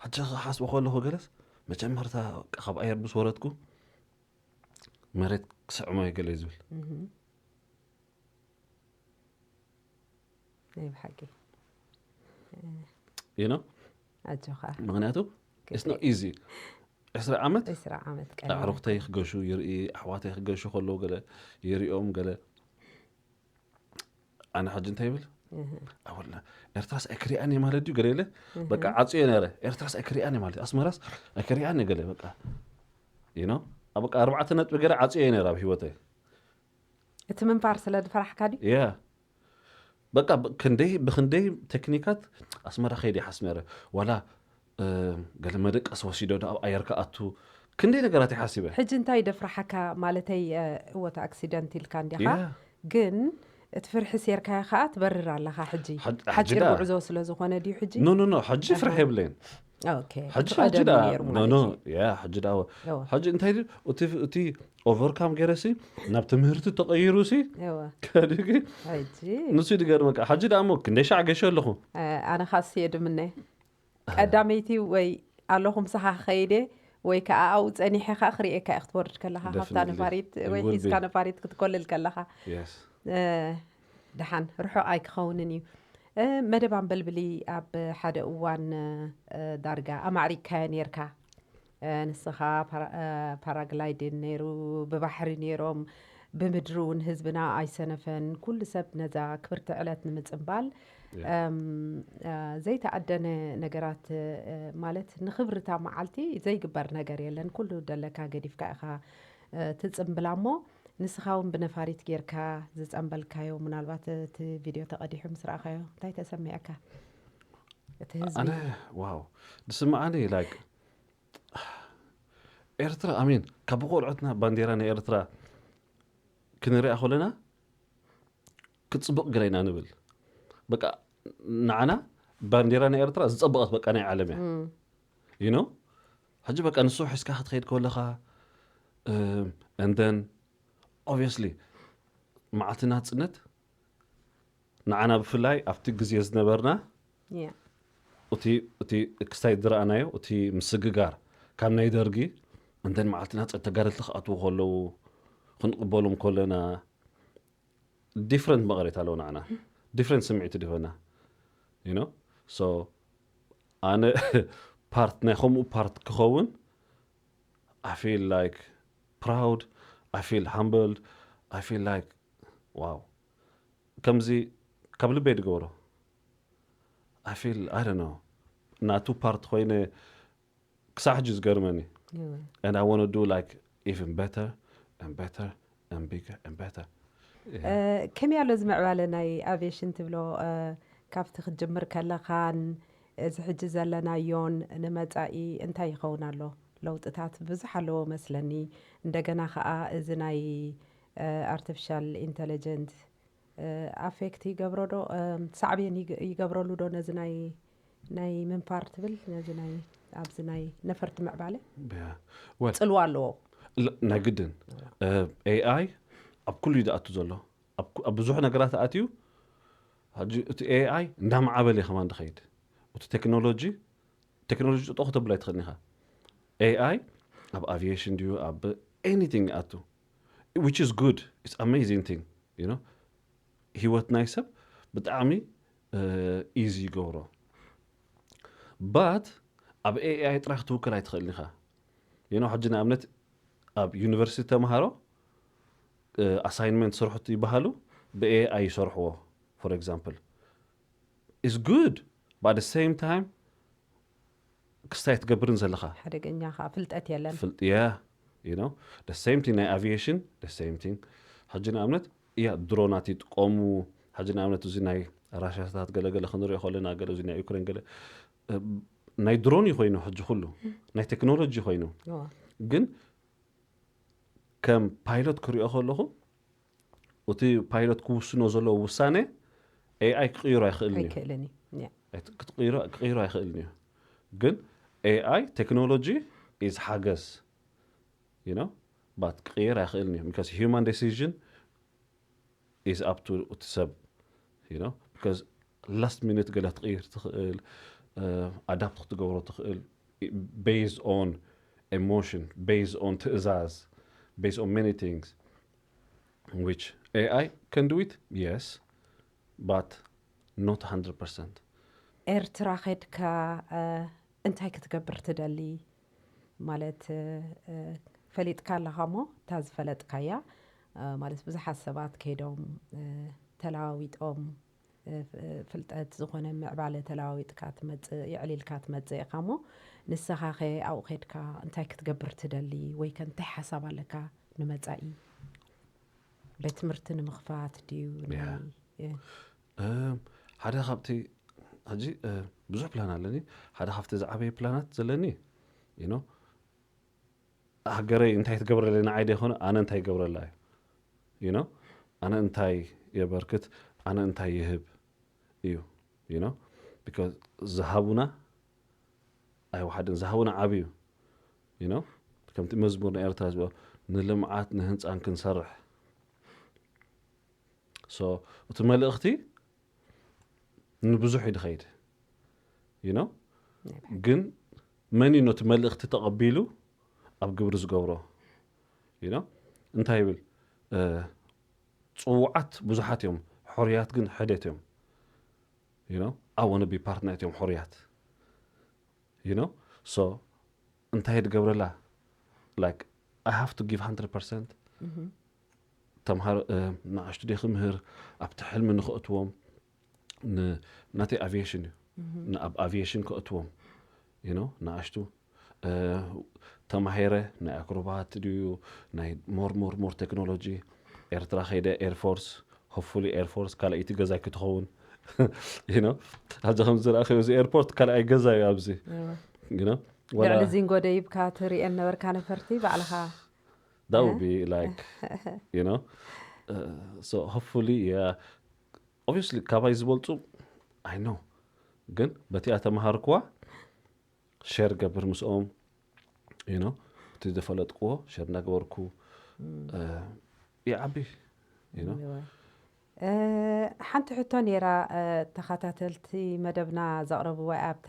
ሕጂ ክሓስቦ ከለኹ ገለስ መጀመርታ ካብ ኣየር ምስ ወረድኩ መሬት ክስዕሞ እየ ገለ ዝብል። እህ። ናይ ብሓቂ you know ኣጆኻ። ምክንያቱ it's not easy። ዕስራ ዓመት ዕስራ ዓመት ቀሊል ኣዕሩኽተይ ክገሹ ይርኢ፣ ኣሕዋተይ ክገሹ ከለዉ ገለ ይሪኦም ገለ። ኣነ ሕጂ እንታይ ይብል? ኣወላ ኤርትራስ ኣይክሪኣን እየ ማለት ድዩ? ገለ ኢለ በቃ ዓጽዮ ነረ። ኤርትራስ ኣይክሪኣን እየ ማለት፣ ኣስመራስ ኣይክሪኣን እየ ገለ በቃ you know በቃ ኣርባዕተ ነጥቢ ገለ ዓጽዮ ነረ ኣብ ህይወተይ። እቲ ምንፋር ስለ ዝፈራሕካ ድዩ? ያ በቃ ብ- ክንደይ ብክንደይ ቴክኒካት ኣስመራ ከይደ ሓስመረ ዋላ እ፣ ገለ መደቀስ ወሲዶ ዶ ኣብ ኣየር ክኣቱ ክንደይ ነገራት ይሓሲበ። ሕጂ እንታይ ደፍራሓካ ማለተይ እ፣ እወ እቲ ኣክሲደንት ኢልካ እንዲኻ ያ ግን እቲ ፍርሒ ሴርካዮ ከዓ ትበርር ኣለኻ። ሕጂ ሕድ- ሕጂ ሓፂር ደኣ- ጉዕዞ ስለ ዝኾነ ድዩ ሕጂ? ኖ ኖ ኖ ሕጂ ፍርሒ የብለይን። ኦኬ ሕጂ እቲ ሕጂ ቀደም ደኣ ነይሩ ኖ ማለት ኖ እዩ። ያ ሕጂ ደኣ እወ። ሕጂ እንታይ ድዩ እቲ እቲ ኦቨርካም ገይረሲ ናብ ትምህርቲ ተቐይሩሲ እወ ከድጊ ሕጂ ንሱ ድገርመካ። ሕጂ ደኣ እሞ ክንደይ ሻዕ ገሸ ኣለኹ እ፣ ኣነ ኻስ የድምነ ቀዳመይቲ ወይ ኣለኹ ምሳኻ ከይደ ወይ ከዓ ኣብኡ ፀኒሐ ከዓ ክርእየካ እየ ክትወርድ ከለኻ ካብታ Definitely. ነፋሪት It ወይ will be. ሒዝካ ነፋሪት ክትኮልል ከለኻ yes እ፣ ደሓን ርሑቕ ኣይክኸውንን እዩ። እ፣ መደብ ኣንበልብሊ ኣብ ሓደ እዋን እ፣ ዳርጋ ኣማዕሪግካዮ ነይርካ። እ፣ ንስኻ ፓራ- እ፣ ፓራግላይድን ነይሩ ብባሕሪ ነይሮም ብምድሪ እውን ህዝብና ኣይሰነፈን። ኩሉ ሰብ ነዛ ክብርቲ ዕለት ንምፅምባል Yeah. እም፣ እ፣ ዘይተኣደነ ነገራት እ፣ ማለት ንክብርታ መዓልቲ ዘይግበር ነገር የለን። ኩሉ ደለካ ገዲፍካ ኢኻ እ፣ ትፅምብላ እሞ ንስኻ እውን ብነፋሪት ጌርካ ዝፀምበልካዮ ምናልባት እቲ ቪድዮ ተቐዲሑ ምስ ረኣኻዮ እንታይ ተሰሚዐካ? እቲ ህዝቢ ኣነ ዋው ዝስምዓኒ like ኤርትራ ኣሜን ካብ ቆልዑትና ባንዴራ ናይ ኤርትራ ክንሪኣ ከለና ክትፅብቕ ገለ ኢና ንብል። በቃ ንዓና ባንዴራ ናይ ኤርትራ ዝፀበቐት በቃ ናይ ዓለም እያ። እም፣ you know ሕጂ በቃ ንሱ ሒዝካ ክትኸይድ ከለኻ and then obviously መዓልቲ ናፅነት ንዓና ብፍላይ ኣብቲ ግዜ ዝነበርና ያ እቲ እቲ ክስታይ ዝረኣናዮ እቲ ምስግጋር ካብ ናይ ደርጊ and then መዓልቲ ናፅነት ተጋደልቲ ክኣትዉ ከለዉ ክንቕበሎም ከለና different መቐሬት ኣለዎ ንዓና different ስምዒት ድፈና you know so ኣነ ፓርት ናይ ከምኡ ፓርት ክኸውን I feel like proud I feel humbled I feel like wow ከምዚ ካብ ልበይ ድገብሮ I feel I don't know ናቱ ፓርት ኮይነ ክሳብ ሕጂ ዝገርመኒ እወ። and I want to do like even better and better and bigger and better እ፣ ከመይ ኣሎ እዚ ምዕባለ ናይ ኣቪዬሽን ትብሎ እ፣ ካብቲ ክትጅምር ከለኻን እዚ ሕጂ ዘለናዮን ንመፃኢ እንታይ ይኸውን ኣሎ? ለውጥታት ብዙሕ ኣለዎ መስለኒ። እንደገና ከዓ እዚ ናይ ኣርቲፊሻል ኢንተለጀንት ኣፌክት ይገብሮ ዶ እ፣ ሳዕቤን ይግ- ይገብረሉ ዶ ነዚ ናይ ናይ ምንፋር ትብል ነዚ ናይ ኣብዚ ናይ ነፈርቲ ምዕባለ Yeah. Well, ፅልዋ ኣለዎ። ል- ናይ ግድን ኤኣይ ኣብ ኩሉ እዩ ዝኣቱ ዘሎ ኣብ ኩ- ኣብ ብዙሕ ነገራት ኣትዩ ሕጂ እቲ ኤኣይ እንዳማዕበለ እዩ ከማን ድኸይድ እቲ ቴክኖሎጂ ቴክኖሎጂ ጠጠው ከተብሎ ኣይትኽእልን ኢኻ ኤኣይ ኣብ aviation ድዩ ኣብ anything ይኣቱ which is good it's amazing thing you know ህይወት ናይ ሰብ ብጣዕሚ easy ይገብሮ but ኣብ ኤኣይ ጥራሕ ክትውክል ኣይትኽእልን ኢኻ you know ሕጂ ንኣብነት ኣብ ዩኒቨርሲቲ ተምሃሮ ኣሳይንመንት ስርሑት ይበሃሉ ብኤኣይ ይሰርሕዎ for example is good but the same time ክስታይ ትገብርን ዘለኻ ሓደገኛ ከዓ ፍልጠት የለን ፍልጥ yeah you know the same thing ናይ aviation the same thing ሕጂ ንኣብነት እያ ድሮናት ይጥቀሙ ሕጂ ንኣብነት እዚ ናይ ራሽያታት ገለገለ ክንሪኦ ከለና ገለ እዚ ናይ ዩክሬን ገለ እ፣ ናይ ድሮን እዩ ኮይኑ ሕጂ ኩሉ ናይ ቴክኖሎጂ ኮይኑ እወ። ግን ከም ፓይሎት ክሪኦ ከለኹ እቲ ፓይሎት ክውስኖ ዘለዎ ውሳኔ ኤኣይ ክቕይሮ ኣይኽእልን እዩ ኣይክእልን እዩ ያ። ኣይት- ክትቕይሮ ክቕይሮ ኣይኽእልን እዩ ግን ኤኣይ ቴክኖሎጂ is ሓገዝ you know but ክቕይር ኣይኽእልን እዩ because human decision is up to እቲ ሰብ you know because last minute ገለ ክትቕይር ትኽእል ኣዳፕት ክትገብሮ ትኽእል based on emotion based on ትእዛዝ based on many things, which A I can do it, yes, but not hundred percent. ኤርትራ ኸድካ እንታይ ክትገብር ትደሊ? ማለት ፈሊጥካ ኣለኻ ሞ እታ ዝፈለጥካያ፣ ማለት ብዙሓት ሰባት ከይዶም ተለዋዊጦም፣ ፍልጠት ዝኾነ ምዕባለ ተለዋዊጥካ ትመፅእ፣ የዕሊልካ ትመፅእ ኢኻ ሞ፣ ንስኻ ኸ ኣብኡ ኸድካ እንታይ ክትገብር ትደሊ? ወይ ከ እንታይ ሓሳብ ኣለካ ንመፃኢ? ቤት ትምህርቲ ንምኽፋት ድዩ? ሓደ ካብቲ ሕጂ ብዙሕ ፕላን ኣለኒ። ሓደ ካብቲ ዝዓበየ ፕላናት ዘለኒ ዩ ሃገረይ እንታይ ትገብረለይ ንዓይ ዘይኮነ ኣነ እንታይ ይገብረላ እዩ። ዩ ኣነ እንታይ የበርክት፣ ኣነ እንታይ ይህብ እዩ። ዩ ዝሃቡና ኣይወሓድን፣ ዝሃቡና ዓብዩ። ዩ ከምቲ መዝሙር ንኤርትራ ዝበ ንልምዓት ንህንፃን ክንሰርሕ። እቲ መልእኽቲ ንብዙሕ እዩ ድኸይድ። ዩ ግን መን እዩ ነቲ መልእኽቲ ተቐቢሉ ኣብ ግብሪ ዝገብሮ? ዩ እንታይ ይብል? ፅዉዓት ብዙሓት እዮም፣ ሕሩያት ግን ሕደት እዮም። ዩ ኣወነ ቢ ፓርትናት እዮም ሕሩያት። ዩ ሶ እንታይ ድገብረላ? Like I have to give hundred percent። ተምሃሮ ንኣሽቱ ደ ክምህር ኣብቲ ሕልሚ ንክእትዎም፣ ናተይ ኣቪዬሽን እዩ። ኣብ ኣቪዬሽን ክእትዎም ዩ ንኣሽቱ ተማሂረ ናይ ኣክሮባት ድዩ ናይ ሞር ሞር ሞር ቴክኖሎጂ። ኤርትራ ከይደ ኤርፎርስ፣ ሆፕፉሊ ኤርፎርስ ካልኣይቲ ገዛይ ክትኸውን። ዩ ኣዚ ከም ዝረእኸዮ እዚ ኤርፖርት ካልኣይ ገዛ እዩ ኣብዚ። ዩ ልዕሊ ዚንጎ ደይብካ ትርእየን ነበርካ ነፈርቲ ባዕልኻ። That would be like, you know, uh, so hopefully, yeah, obviously ካባይ ዝበልፁ I know፣ ግን በቲኣ ተምሃርክዋ ሸር ገብር ምስኦም። ዩ እቲ ዝፈለጥክዎ ሸር እናገበርኩ ይዓቢ። ሓንቲ ሕቶ ነይራ። ተኸታተልቲ መደብና ዘቕረብዋ ኣብታ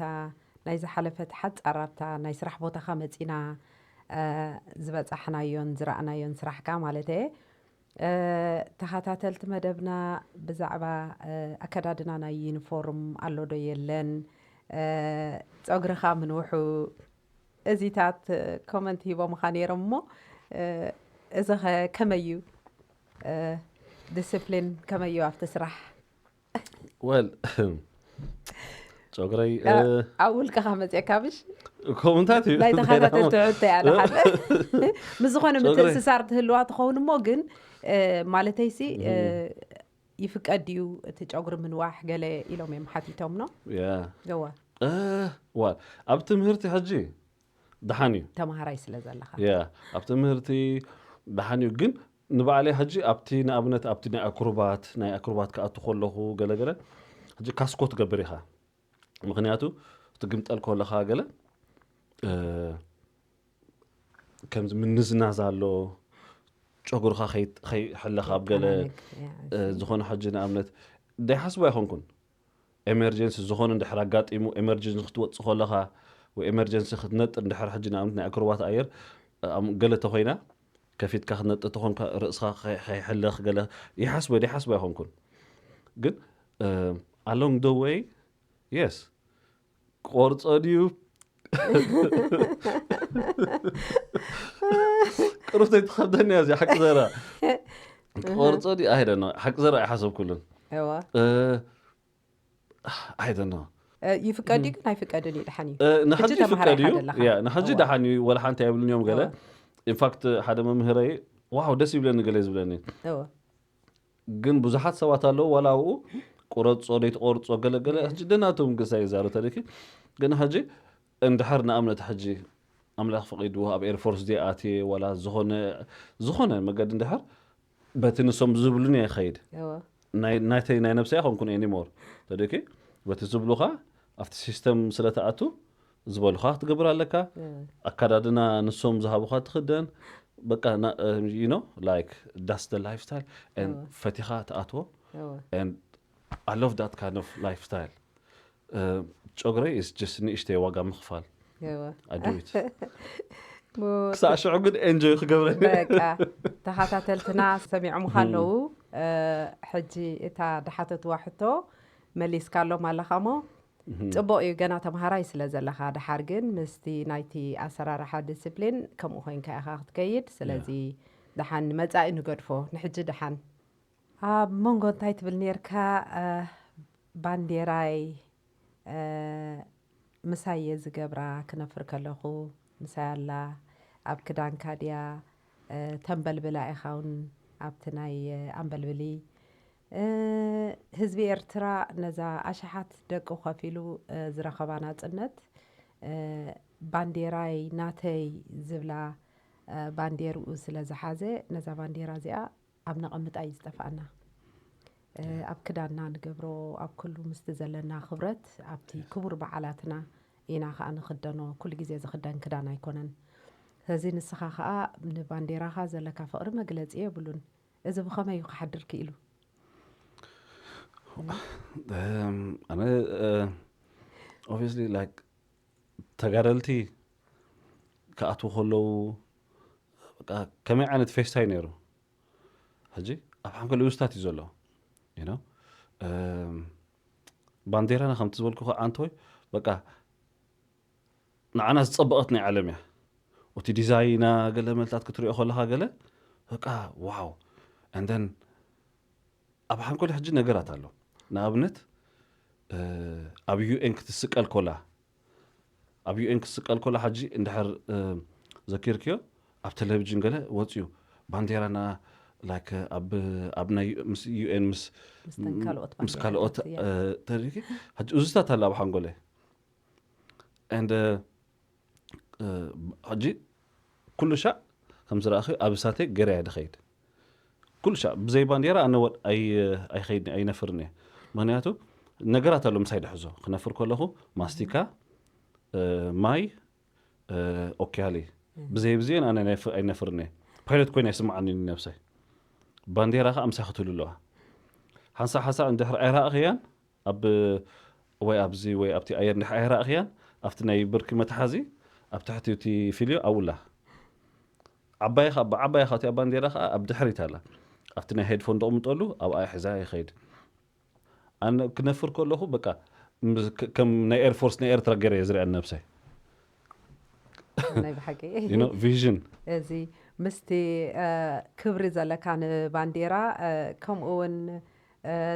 ናይ ዝሓለፈት ሓፃር ኣብታ ናይ ስራሕ ቦታኻ መፂና ዝበፃሕናዮን ዝረኣናዮን ስራሕካ ማለት እየ። ተኸታተልቲ መደብና ብዛዕባ ኣከዳድና ናይ ዩኒፎርም ኣሎ ዶ የለን፣ ፀጉርኻ ምንውሑ፣ እዚታት ኮመንት ሂቦምኻ ነይሮም እሞ፣ እዚ ኸ ከመይ እዩ? ዲስፕሊን ከመይ እዩ ኣብቲ ስራሕ? ወል ጨጉረይ ኣብ ውልቅኻ መፅእካ ብሽ ከምኡንታት እዩ። ናይ ተኸታተልቲ ሕቶ እያ። ደሓን ምስ ዝኾነ ምትእስሳር ትህልዋ ትኸውን እሞ፣ ግን ማለተይሲ ይፍቀድ ድዩ እቲ ጨጉሪ ምንዋሕ ገለ ኢሎም እዮም ሓቲቶም ነው። ያ ገዋ ዋ ኣብ ትምህርቲ ሕጂ ደሓን እዩ። ተምሃራይ ስለ ዘለኻ ያ ኣብ ትምህርቲ ደሓን እዩ። ግን ንባዕለይ ሕጂ ኣብቲ ንኣብነት ኣብቲ ናይ ኣክሮባት ናይ ኣክሮባት ክኣቱ ከለኹ ገለገለ ሕጂ ካስኮ ትገብር ኢኻ። ምክንያቱ እቲ ግምጠል ከለኻ ገለ ከምዚ ምንዝናዝ ኣሎ። ጨጉርኻ ከይሕለኻ ኣብ ገለ ዝኾነ ሕጂ ንኣብነት ደይሓስቦ ኣይኮንኩን። ኤመርጀንሲ ዝኾነ እንድሕር ኣጋጢሙ ኤመርጀንሲ ክትወፅእ ከለኻ ወይ ኤመርጀንሲ ክትነጥር እንድሕር ሕጂ ንኣብነት ናይ ኣክሮባት ኣየር ገለ ተኮይና ከፊትካ ክትነጥር ተኾንካ ርእስኻ ከይሕለኽ ገለ ይሓስቦ ደይሓስቦ ኣይኮንኩን። ግን ኣሎንግ ደ ወይ የስ ቆርጾ ድዩ ቅሩብ ዘይትኸብደኒ እያ እዚኣ ሓቂ ዘራ። ቆርጾ ድዩ ኣይደ ነው ሓቂ ዘራ ኣይሓሰብኩሉን። እዋ ኣይደ ነው ይፍቀድ እዩ ግን ኣይፍቀድን እዩ። ደሓን እዩ። ንሕጂ ሕጂ ተምሃራይ ይፍቀድ እዩ። ሓደለኻ። ያ ንሕጂ እዋ። ደሓን እዩ ወላ ሓንቲ ኣይብልን እዮም ገለ። እዋ። ኢንፋክት ሓደ መምህረይ ዋው ደስ ይብለኒ ገለ ዝብለኒ እዋ ግን ብዙሓት ሰባት ኣለዉ ዋላ ኣብኡ ቁረጾ ደይትቆርጾ ገለገለ ሕጂ ደናቶም ግሳይ ይዛረብ ተደኪ ግን ሕጂ እንድሕር ንኣብነት ሕጂ ኣምላኽ ፈቒድዎ ኣብ ኤርፎርስ ደይኣትየ ዋላ ዝኾነ ዝኾነ መገዲ እንድሕር በቲ ንሶም ዝብሉን እየ ይኸይድ። እወ ናይ- ናተይ ናይ ነብሰይ ኣይኮንኩን ኤኒሞር ተደኪ በቲ ዝብሉኻ ኣብቲ ሲስተም ስለ ትኣቱ ዝበሉኻ ክትገብር ኣለካ። እወ ኣካዳድና ንሶም ዝሃቡኻ ትኽደን በቃ you know like that's the lifestyle and እወ። ፈቲኻ ትኣትዎ እወ and I love that kind of lifestyle. ጨጉረይ is just ንእሽተይ ዋጋ ምኽፋል እወ I do it. ክሳዕ ሽዑ ግን ኤንጆይ ክገብረ። በቃ፣ ተኸታተልትና ሰሚዖምኻ ኣለዉ። ሕጂ እታ ድሓተትዋ ሕቶ መሊስካሎም ኣለኻ ሞ? ጽቡቕ እዩ፣ ገና ተምሃራይ ስለ ዘለኻ። ድሓር ግን ምስቲ ናይቲ ኣሰራርሓ ዲስፕሊን ከምኡ ኮይንካ ኢኻ ክትከይድ። ስለዚ ድሓን ንመጻኢ ንገድፎ፣ ንሕጂ ድሓን። ኣብ መንጎ እንታይ ትብል ነርካ? ባንዴራይ ምሳይ እየ ዝገብራ፣ ክነፍር ከለኹ ምሳይ ኣላ። ኣብ ክዳንካ ድያ ተንበልብላ ኢኻ እውን ኣብቲ ናይ ኣንበልብሊ። ህዝቢ ኤርትራ ነዛ ኣሽሓት ደቁ ከፊሉ ዝረኸባ ናጽነት፣ ባንዴራይ ናተይ ዝብላ ባንዴርኡ ስለ ዝሓዘ፣ ነዛ ባንዴራ እዚኣ ኣብ ነቐምጣ እዩ ዝጠፍኣና። ኣብ ክዳንና ንገብሮ፣ ኣብ ኩሉ ምስቲ ዘለና ክብረት፣ ኣብቲ ክቡር በዓላትና ኢና ከዓ ንኽደኖ። ኩሉ ግዜ ዝኽደን ክዳን ኣይኮነን። ስለዚ ንስኻ ከዓ ንባንዴራኻ ዘለካ ፍቕሪ መግለፂ የብሉን። እዚ ብኸመይ እዩ ክሓድር ክኢሉ? ኣነ ኦብቪስሊ ላይክ ተጋደልቲ ክኣትዉ ከለዉ ከመይ ዓይነት ፌስታ እዩ ነይሩ? ሕጂ ኣብ ሓንኮል ውስታት እዩ ዘሎ። ባንዴራና ከምቲ ዝበልኩ ከዓ ኣንተወይ በቃ ንዓና ዝፀበቐት ናይ ዓለም እያ። እቲ ዲዛይና ገለ መልታት ክትሪኦ ከለካ ገለ በቃ ዋው። And then ኣብ ሓንኮል ሕጂ ነገራት ኣሎ። ንኣብነት ኣብ ዩኤን ክትስቀል ኮላ ኣብ ዩኤን ክትስቀል ኮላ ሕጂ እንድሕር ዘኪርክዮ ኣብ ቴሌቪዥን ገለ ወፅዩ ባንዴራና ላይክ ኣብ ኣብ ናይ ምስ ዩኤን ምስ ምስ ካልኦት ምስ ካልኦት ባንዴራታት፣ ተሪኪ ሕጂ እዙታት ኣሎ ኣብ ሓንጎለ and ሕጂ ኩሉ ሻዕ ከም ዝረኣኺ ኣብ እሳተይ ገይረ እየ ድኸይድ። ኩሉ ሻዕ ብዘይ ባንዴራ ኣነ ወድ ኣይ ኣይኸይድ ኣይነፍርን እየ። ምክንያቱ ነገራት ኣሎ ምሳይ ድሕዞ ክነፍር ከለኹ ማስቲካ ማይ ኦኪያሊ ብዘይ ብዚአን ኣነ ኣይነፍርን እየ። ፓይለት ኮይነ ኣይስምዓኒ ነብሰይ። ባንዴራ ከዓ ምሳይ ክትህሉ ኣለዋ። ሓንሳእ ሓንሳእ እንድሕር ኣይረኣኽያን ኣብ ወይ ኣብዚ ወይ ኣብቲ ኣየር እንድሕር ኣይረኣኽያን ኣብቲ ናይ ብርኪ መትሓዚ ኣብ ትሕቲ እቲ ፊልዮ ኣብላ ዓባይ ከዓ ብዓባይ ከዓ እቲኣ ባንዴራ ከዓ ኣብ ድሕሪት ኣላ ኣብቲ ናይ ሄድፎን ደቕምጠሉ ኣብኣ ሒዛ ይኸይድ። ኣነ ክነፍር ከለኹ በቃ ከም ናይ ኤርፎርስ ናይ ኤርትራ ገይረ እየ ዝሪኣ ነብሰይ። ናይ ብሓቂ ቪዥን እዚ ምስቲ ክብሪ ዘለካ ንባንዴራ ከምኡ እውን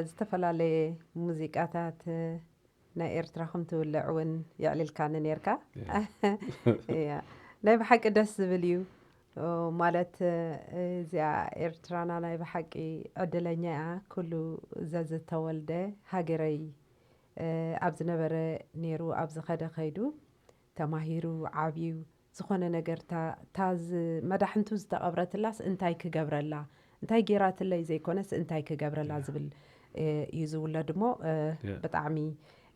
ዝተፈላለየ ሙዚቃታት ናይ ኤርትራ ከም ትውልዕ እውን የዕልልካኒ ነርካ። እያ ናይ ብሓቂ ደስ ዝብል እዩ። ማለት እዚኣ ኤርትራና ናይ ብሓቂ ዕድለኛ እያ። ኩሉ ዘዝተወልደ ሃገረይ ኣብ ዝነበረ ነይሩ ኣብ ዝኸደ ከይዱ ተማሂሩ ዓብዩ ዝኾነ ነገር እታ እታ ዝ- መዳሕንቱ ዝተቐብረትላስ እንታይ ክገብረላ እንታይ ጌራትለይ ዘይኮነስ እንታይ ክገብረላ ዝብል እ፣ እዩ ዝውለድ እሞ እ፣ Yeah. ብጣዕሚ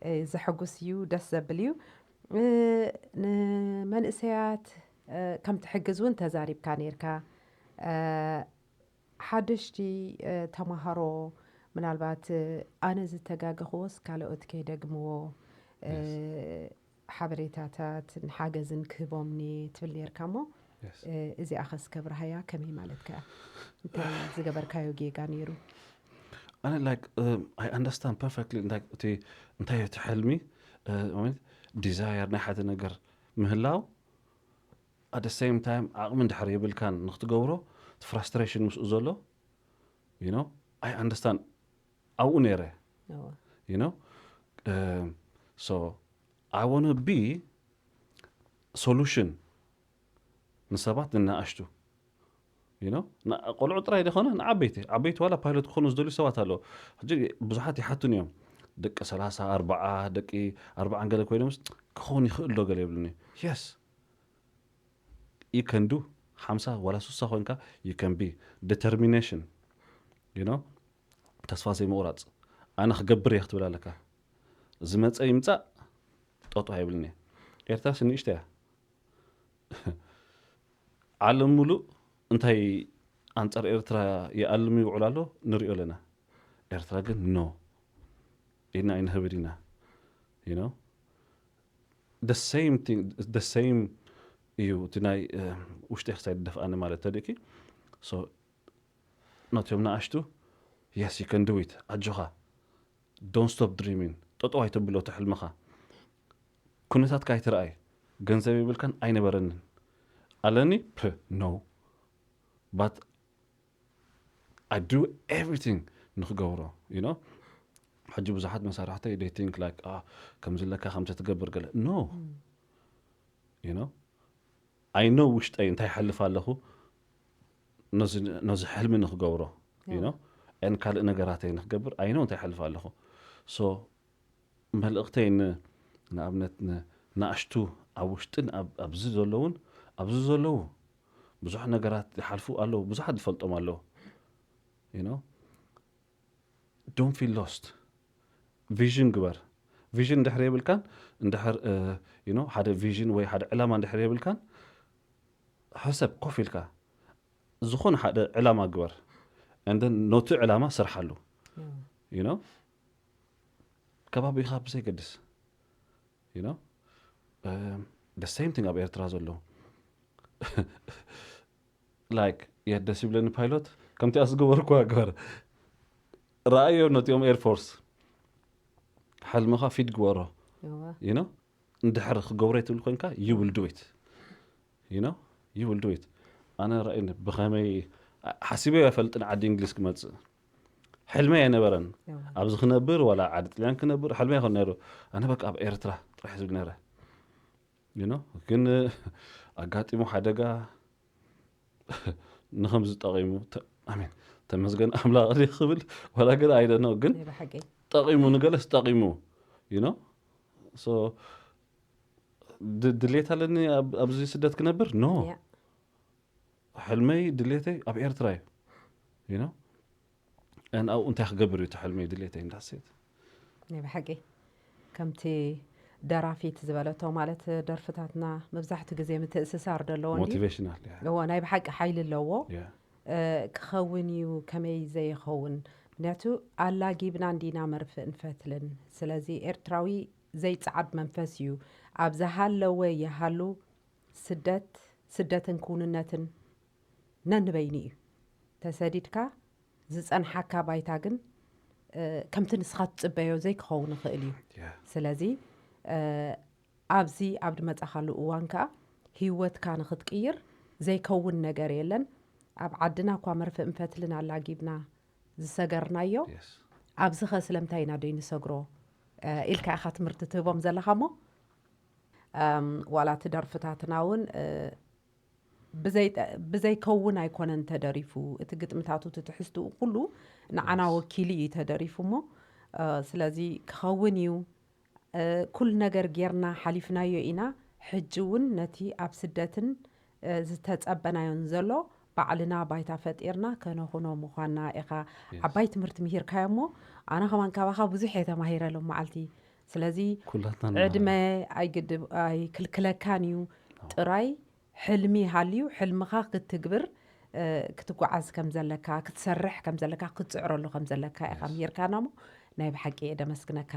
እ፣ ዘሐጉስ እዩ ደስ ዘብል እዩ እ፣ ንመንእሰያት እ፣ ከም ትሕግዝ እውን ተዛሪብካ ነርካ እ፣ ሓደሽቲ እ፣ ተማሃሮ ምናልባት እ፣ ኣነ ዝተጋገኽዎስ ካልኦት ከይደግምዎ እ፣ ሓበሬታታትን ሓገዝን ክህቦምኒ ትብል ነርካ እሞ Yes. እ፣ እዚኣ ኸስ ከብርሃያ ከመይ ማለትካ እንታይ ዝገበርካዮ ጌጋ ነይሩ? ኣነ like I understand perfectly እንታይ እቲ እንታይ እቲ ሕልሚ ዲዛየር ናይ ሓደ ነገር ምህላው at the same time ዓቕሚ እንድሕር የብልካን ንክትገብሮ እቲ ፍራስትሬሽን ምስኡ ዘሎ you know I understand ኣብኡ ነይረ እወ። you know so I wanna be solution ንሰባት ንናኣሽቱ you know ቆልዑ ጥራይ ደኾነ ንዓበይቲ ዓበይቲ ዋላ ፓይለት ክኾኑ ዝደልዩ ሰባት ኣለዉ ሕጂ ብዙሓት ይሓቱን እዮም ደቂ ሰላሳ ኣርባዓ ደቂ ኣርባዓን ገለ ኮይኖምስ ክኸውን ይኽእል ዶ ገለ ይብሉኒ yes you can do ሓምሳ ዋላ ሱሳ ኮይንካ you can be determination you know ተስፋ ዘይምቑራፅ ኣነ ክገብር እየ ክትብል ኣለካ ዝመፀ ይምፃእ ጠጦ ኣይብልን እየ ኤርትራ ስንእሽተ እያ ዓለም ሙሉእ እንታይ ኣንፃር ኤርትራ ይኣልም ይውዕል ኣሎ ንሪኦ ኣለና ኤርትራ ግን no ኢድና ኣይንህብን ኢና you know the same thing the same እዩ እቲ ናይ ውሽጢ ክሳይ ደፍኣኒ ማለት ተደኪ። So ነቲኦም ንኣሽቱ፣ yes, you can do it፣ ኣጆኻ፣ don't stop dreaming፣ ጠጠው ኣይተብሎ እቲ ሕልምኻ። ኩነታትካ ኣይትረኣይ። ገንዘብ የብልካን፣ ኣይነበረንን፣ ኣለኒ፣ ፕ፣ no, but I do everything ንክገብሮ። You know? ሕጂ ብዙሓት መሳርሕተይ they think like, ከምዚ ለካ ከምዚ ትገብር ገለ፣ no, you know? I know ውሽጠይ እንታይ ይሓልፍ ኣለኹ ነዚ ሕልሚ ንክገብሮ። You know? And ካልእ ነገራተይ ንክገብር I know እንታይ ይሓልፍ ኣለኹ። So መልእኽተይ ንኣብነት ንኣሽቱ ኣብ ውሽጥን ኣብዚ ዘለውን ኣብዚ ዘለዉ ብዙሕ ነገራት ይሓልፉ ኣለዉ። ብዙሓት ዝፈልጦም ኣለዉ። You know? Don't feel lost። ቪዥን ግበር። ቪዥን እንድሕር የብልካን፣ እንድሕር ሓደ ቪዥን ወይ ሓደ ዕላማ እንድሕር የብልካን፣ ሕሰብ ኮፍ ኢልካ ዝኾነ ሓደ ዕላማ ግበር። And then ኖቲ ዕላማ ስርሓሉ። You know? ከባቢኻ ብዘይገድስ። You know? The same thing ኣብ ኤርትራ ዘሎ። Like የት ደስ ይብለኒ ፓይሎት ከምቲኣ ዝገበርኩዋ ግበር። ረኣዮ ነቲኦም ኤርፎርስ። ሕልምኻ ፊድ ግበሮ። You know? እንድሕር ክገብሮ ትብል ኮንካ you will do it። You know? You will do it። ኣነ ረእኒ ብኸመይ ሓሲበ ኣይፈልጥን ዓዲ እንግሊዝ ክመጽእ። ሕልመይ ኣይነበረን። ኣብዚ ክነብር ዋላ ዓዲ ጥልያን ክነብር ሕልመይ ይኾን ነይሩ። ኣነ በቃ ኣብ ኤርትራ ጥራሕ ዝብል ነይረ። You know? ግን ኣጋጢሙ ሓደጋ ንኸምዚ ጠቒሙ፣ ኣሜን፣ ተመስገን ኣምላኽ ክብል ዋላ ግን I don't know፣ ግን ጠቒሙ፣ ንገለስ ጠቒሙ። You know? So ድሌት ኣለኒ ኣብዚ ስደት ክነብር? No። ሕልመይ ድሌተይ ኣብ ኤርትራ እዩ። You know? And ኣብኡ እንታይ ክገብር እዩ እቲ ሕልመይ ድሌተይ እንዳሴት። ናይ ብሓቂ ከምቲ ደራፊት ዝበለቶ ማለት ደርፍታትና መብዛሕትኡ ግዜ ምትእስሳር ደለዎ እንዲ ሞቲቬሽናል እዎ ናይ ብሓቂ ሓይሊ ኣለዎ። ክኸውን እዩ ከመይ ዘይኸውን? ምክንያቱ ኣላጊብና እንዲና መርፍእ ንፈትልን። ስለዚ ኤርትራዊ ዘይጸዓድ መንፈስ እዩ። ኣብ ዝሃለወ ይሃሉ ስደት ስደትን ክውንነትን ነንበይኑ እዩ። ተሰዲድካ ዝጸንሓካ ባይታ ግን ከምቲ ንስኻ ትጽበዮ ዘይክኸውን ይኽእል እዩ። ስለዚ ኣብዚ ኣብ ድመጻኻሉ እዋን ከኣ ህይወትካ ንኽትቅይር ዘይከውን ነገር የለን። ኣብ ዓድና እኳ መርፍእን ፈትልን ኣላጊብና ዝሰገርናዮ ኣብዚ ኸ ስለምንታይ ኢና ደይንሰግሮ ኢልካ ኢኻ ትምህርቲ ትህቦም ዘለኻ እሞ ዋላ እቲ ደርፍታትና እውን ብዘይከውን ኣይኮነን ተደሪፉ። እቲ ግጥምታቱ እቲ ትሕዝትኡ ኩሉ ንዓና ወኪሉ እዩ ተደሪፉ እሞ ስለዚ ክኸውን እዩ። ኩሉ ነገር ጌርና ሓሊፍናዮ ኢና። ሕጂ እውን ነቲ ኣብ ስደትን ዝተጸበናዮን ዘሎ ባዕልና ባይታ ፈጢርና ከነኹኖ ምዃንና ኢኻ ዓባይ ትምህርቲ ምሂርካዮ እሞ ኣነ ከማን ካባኻ ብዙሕ እየ ተማሂረ ሎም መዓልቲ። ስለዚ ዕድመ ኣይግድብ ኣይክልክለካን እዩ። ጥራይ ሕልሚ ሃልዩ ሕልምኻ ክትግብር ክትጓዓዝ ከም ዘለካ ክትሰርሕ ከም ዘለካ ክትፅዕረሉ ከም ዘለካ ኢኻ ምሂርካና እሞ ናይ ብሓቂ እየ ደመስግነካ።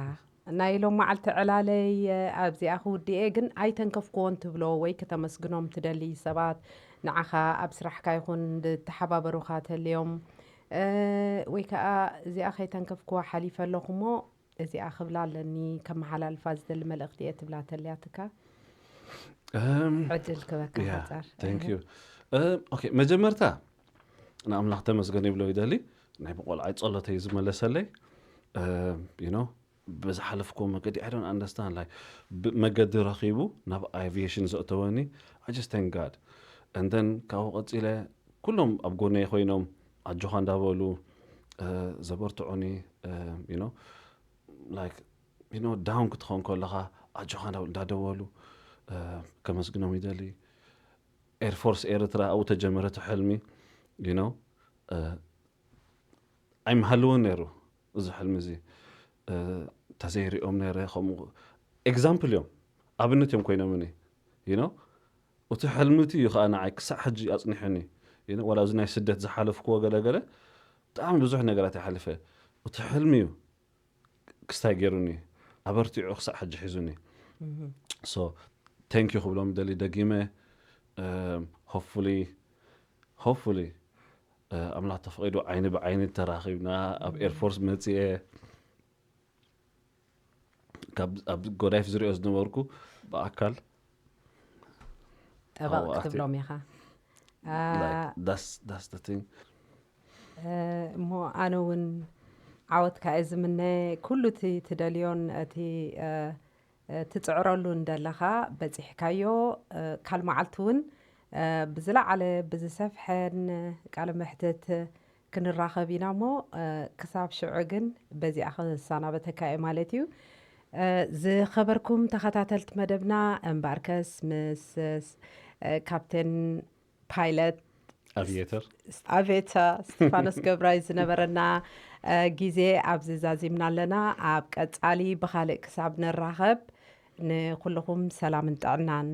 ናይ ሎም መዓልቲ ዕላለይ ኣብዚኣ ክውድኤ ግን ኣይተንከፍክዎን ትብሎ ወይ ክተመስግኖም ትደሊ ሰባት ንዓኻ ኣብ ስራሕካ ይኹን ዝተሓባበሩኻ ተልዮም ወይ ከዓ እዚኣ ከይተንከፍክዋ ሓሊፈ ኣለኹ እሞ እዚኣ ክብላ ኣለኒ ከመሓላልፋ ዝደሊ መልእኽቲ እየ ትብላ ተልያትካ ዕድል ክበካ ሓፃር መጀመርታ ንኣምላኽ ተመስገን ይብሎ ይደሊ ናይ ብቆልዓይ ፀሎተይ ዝመለሰለይ you know ብዝሓለፍኮ መገዲ I don't understand like መገዲ ረኺቡ ናብ aviation ዘእተወኒ I just thank God and then ካብኡ ቀፂለ ኩሎም ኣብ ጎነይ ኮይኖም ኣጆኻ እንዳበሉ ዘበርትዑኒ you know like you know down ክትኾን ከለኻ ኣጆኻ እንዳደወሉ ከመስግኖም ይደሊ ኤርፎርስ ኤርትራ ኣብኡ ተጀመረ እቲ ሕልሚ you know ኣይምሃልውን ነይሩ እዚ ሕልሚ እዚ ተዘይሪኦም ነይረ ከምኡ example እዮም ኣብነት እዮም ኮይኖምኒ you know እቲ ሕልሚ እቲ እዩ ከዓ ንዓይ ክሳዕ ሕጂ ኣፅኒሑኒ you know ዋላ እዚ ናይ ስደት ዝሓለፍክዎ ገለገለ ብጣዕሚ ብዙሕ ነገራት ይሓልፈ እቲ ሕልሚ እዩ ክስታይ ገይሩኒ ኣበርቲዑ ክሳዕ ሕጂ ሒዙኒ so thank you ክብሎም ደሊ ደጊመ ሆፉሊ ሆፉሊ ኣምላኽ ተፈቒዱ ዓይኒ ብዓይኒ ተራኺብና ኣብ ኤርፎርስ መፅኤ ካብ ኣብ ጎዳይፍ ዝሪኦ ዝነበርኩ ብኣካል ጠበቕ ክትብሎም ኢኻ። ዳስ ቲንግ እሞ ኣነ እውን ዓወትካ እየ ዝምነ። ኩሉ እቲ ትደልዮን እቲ ትፅዕረሉን ደለኻ በፂሕካዮ። ካል መዓልቲ እውን ብዝለዓለ ብዝሰፍሐን ቃለ መሕትት ክንራኸብ ኢና እሞ ክሳብ ሽዑ ግን በዚኣ ክሰናበተካ እየ ማለት እዩ። ዝኸበርኩም ተኸታተልቲ መደብና እምበኣርከስ ምስ ካፕቴን ፓይለት ኣቪየተር ኣቬታ ስቴፋኖስ ገብራይ ዝነበረና ግዜ ኣብዚ ዛዚምና ኣለና። ኣብ ቀፃሊ ብካልእ ክሳብ ንራኸብ ንኩልኹም ሰላምን ጥዕናን።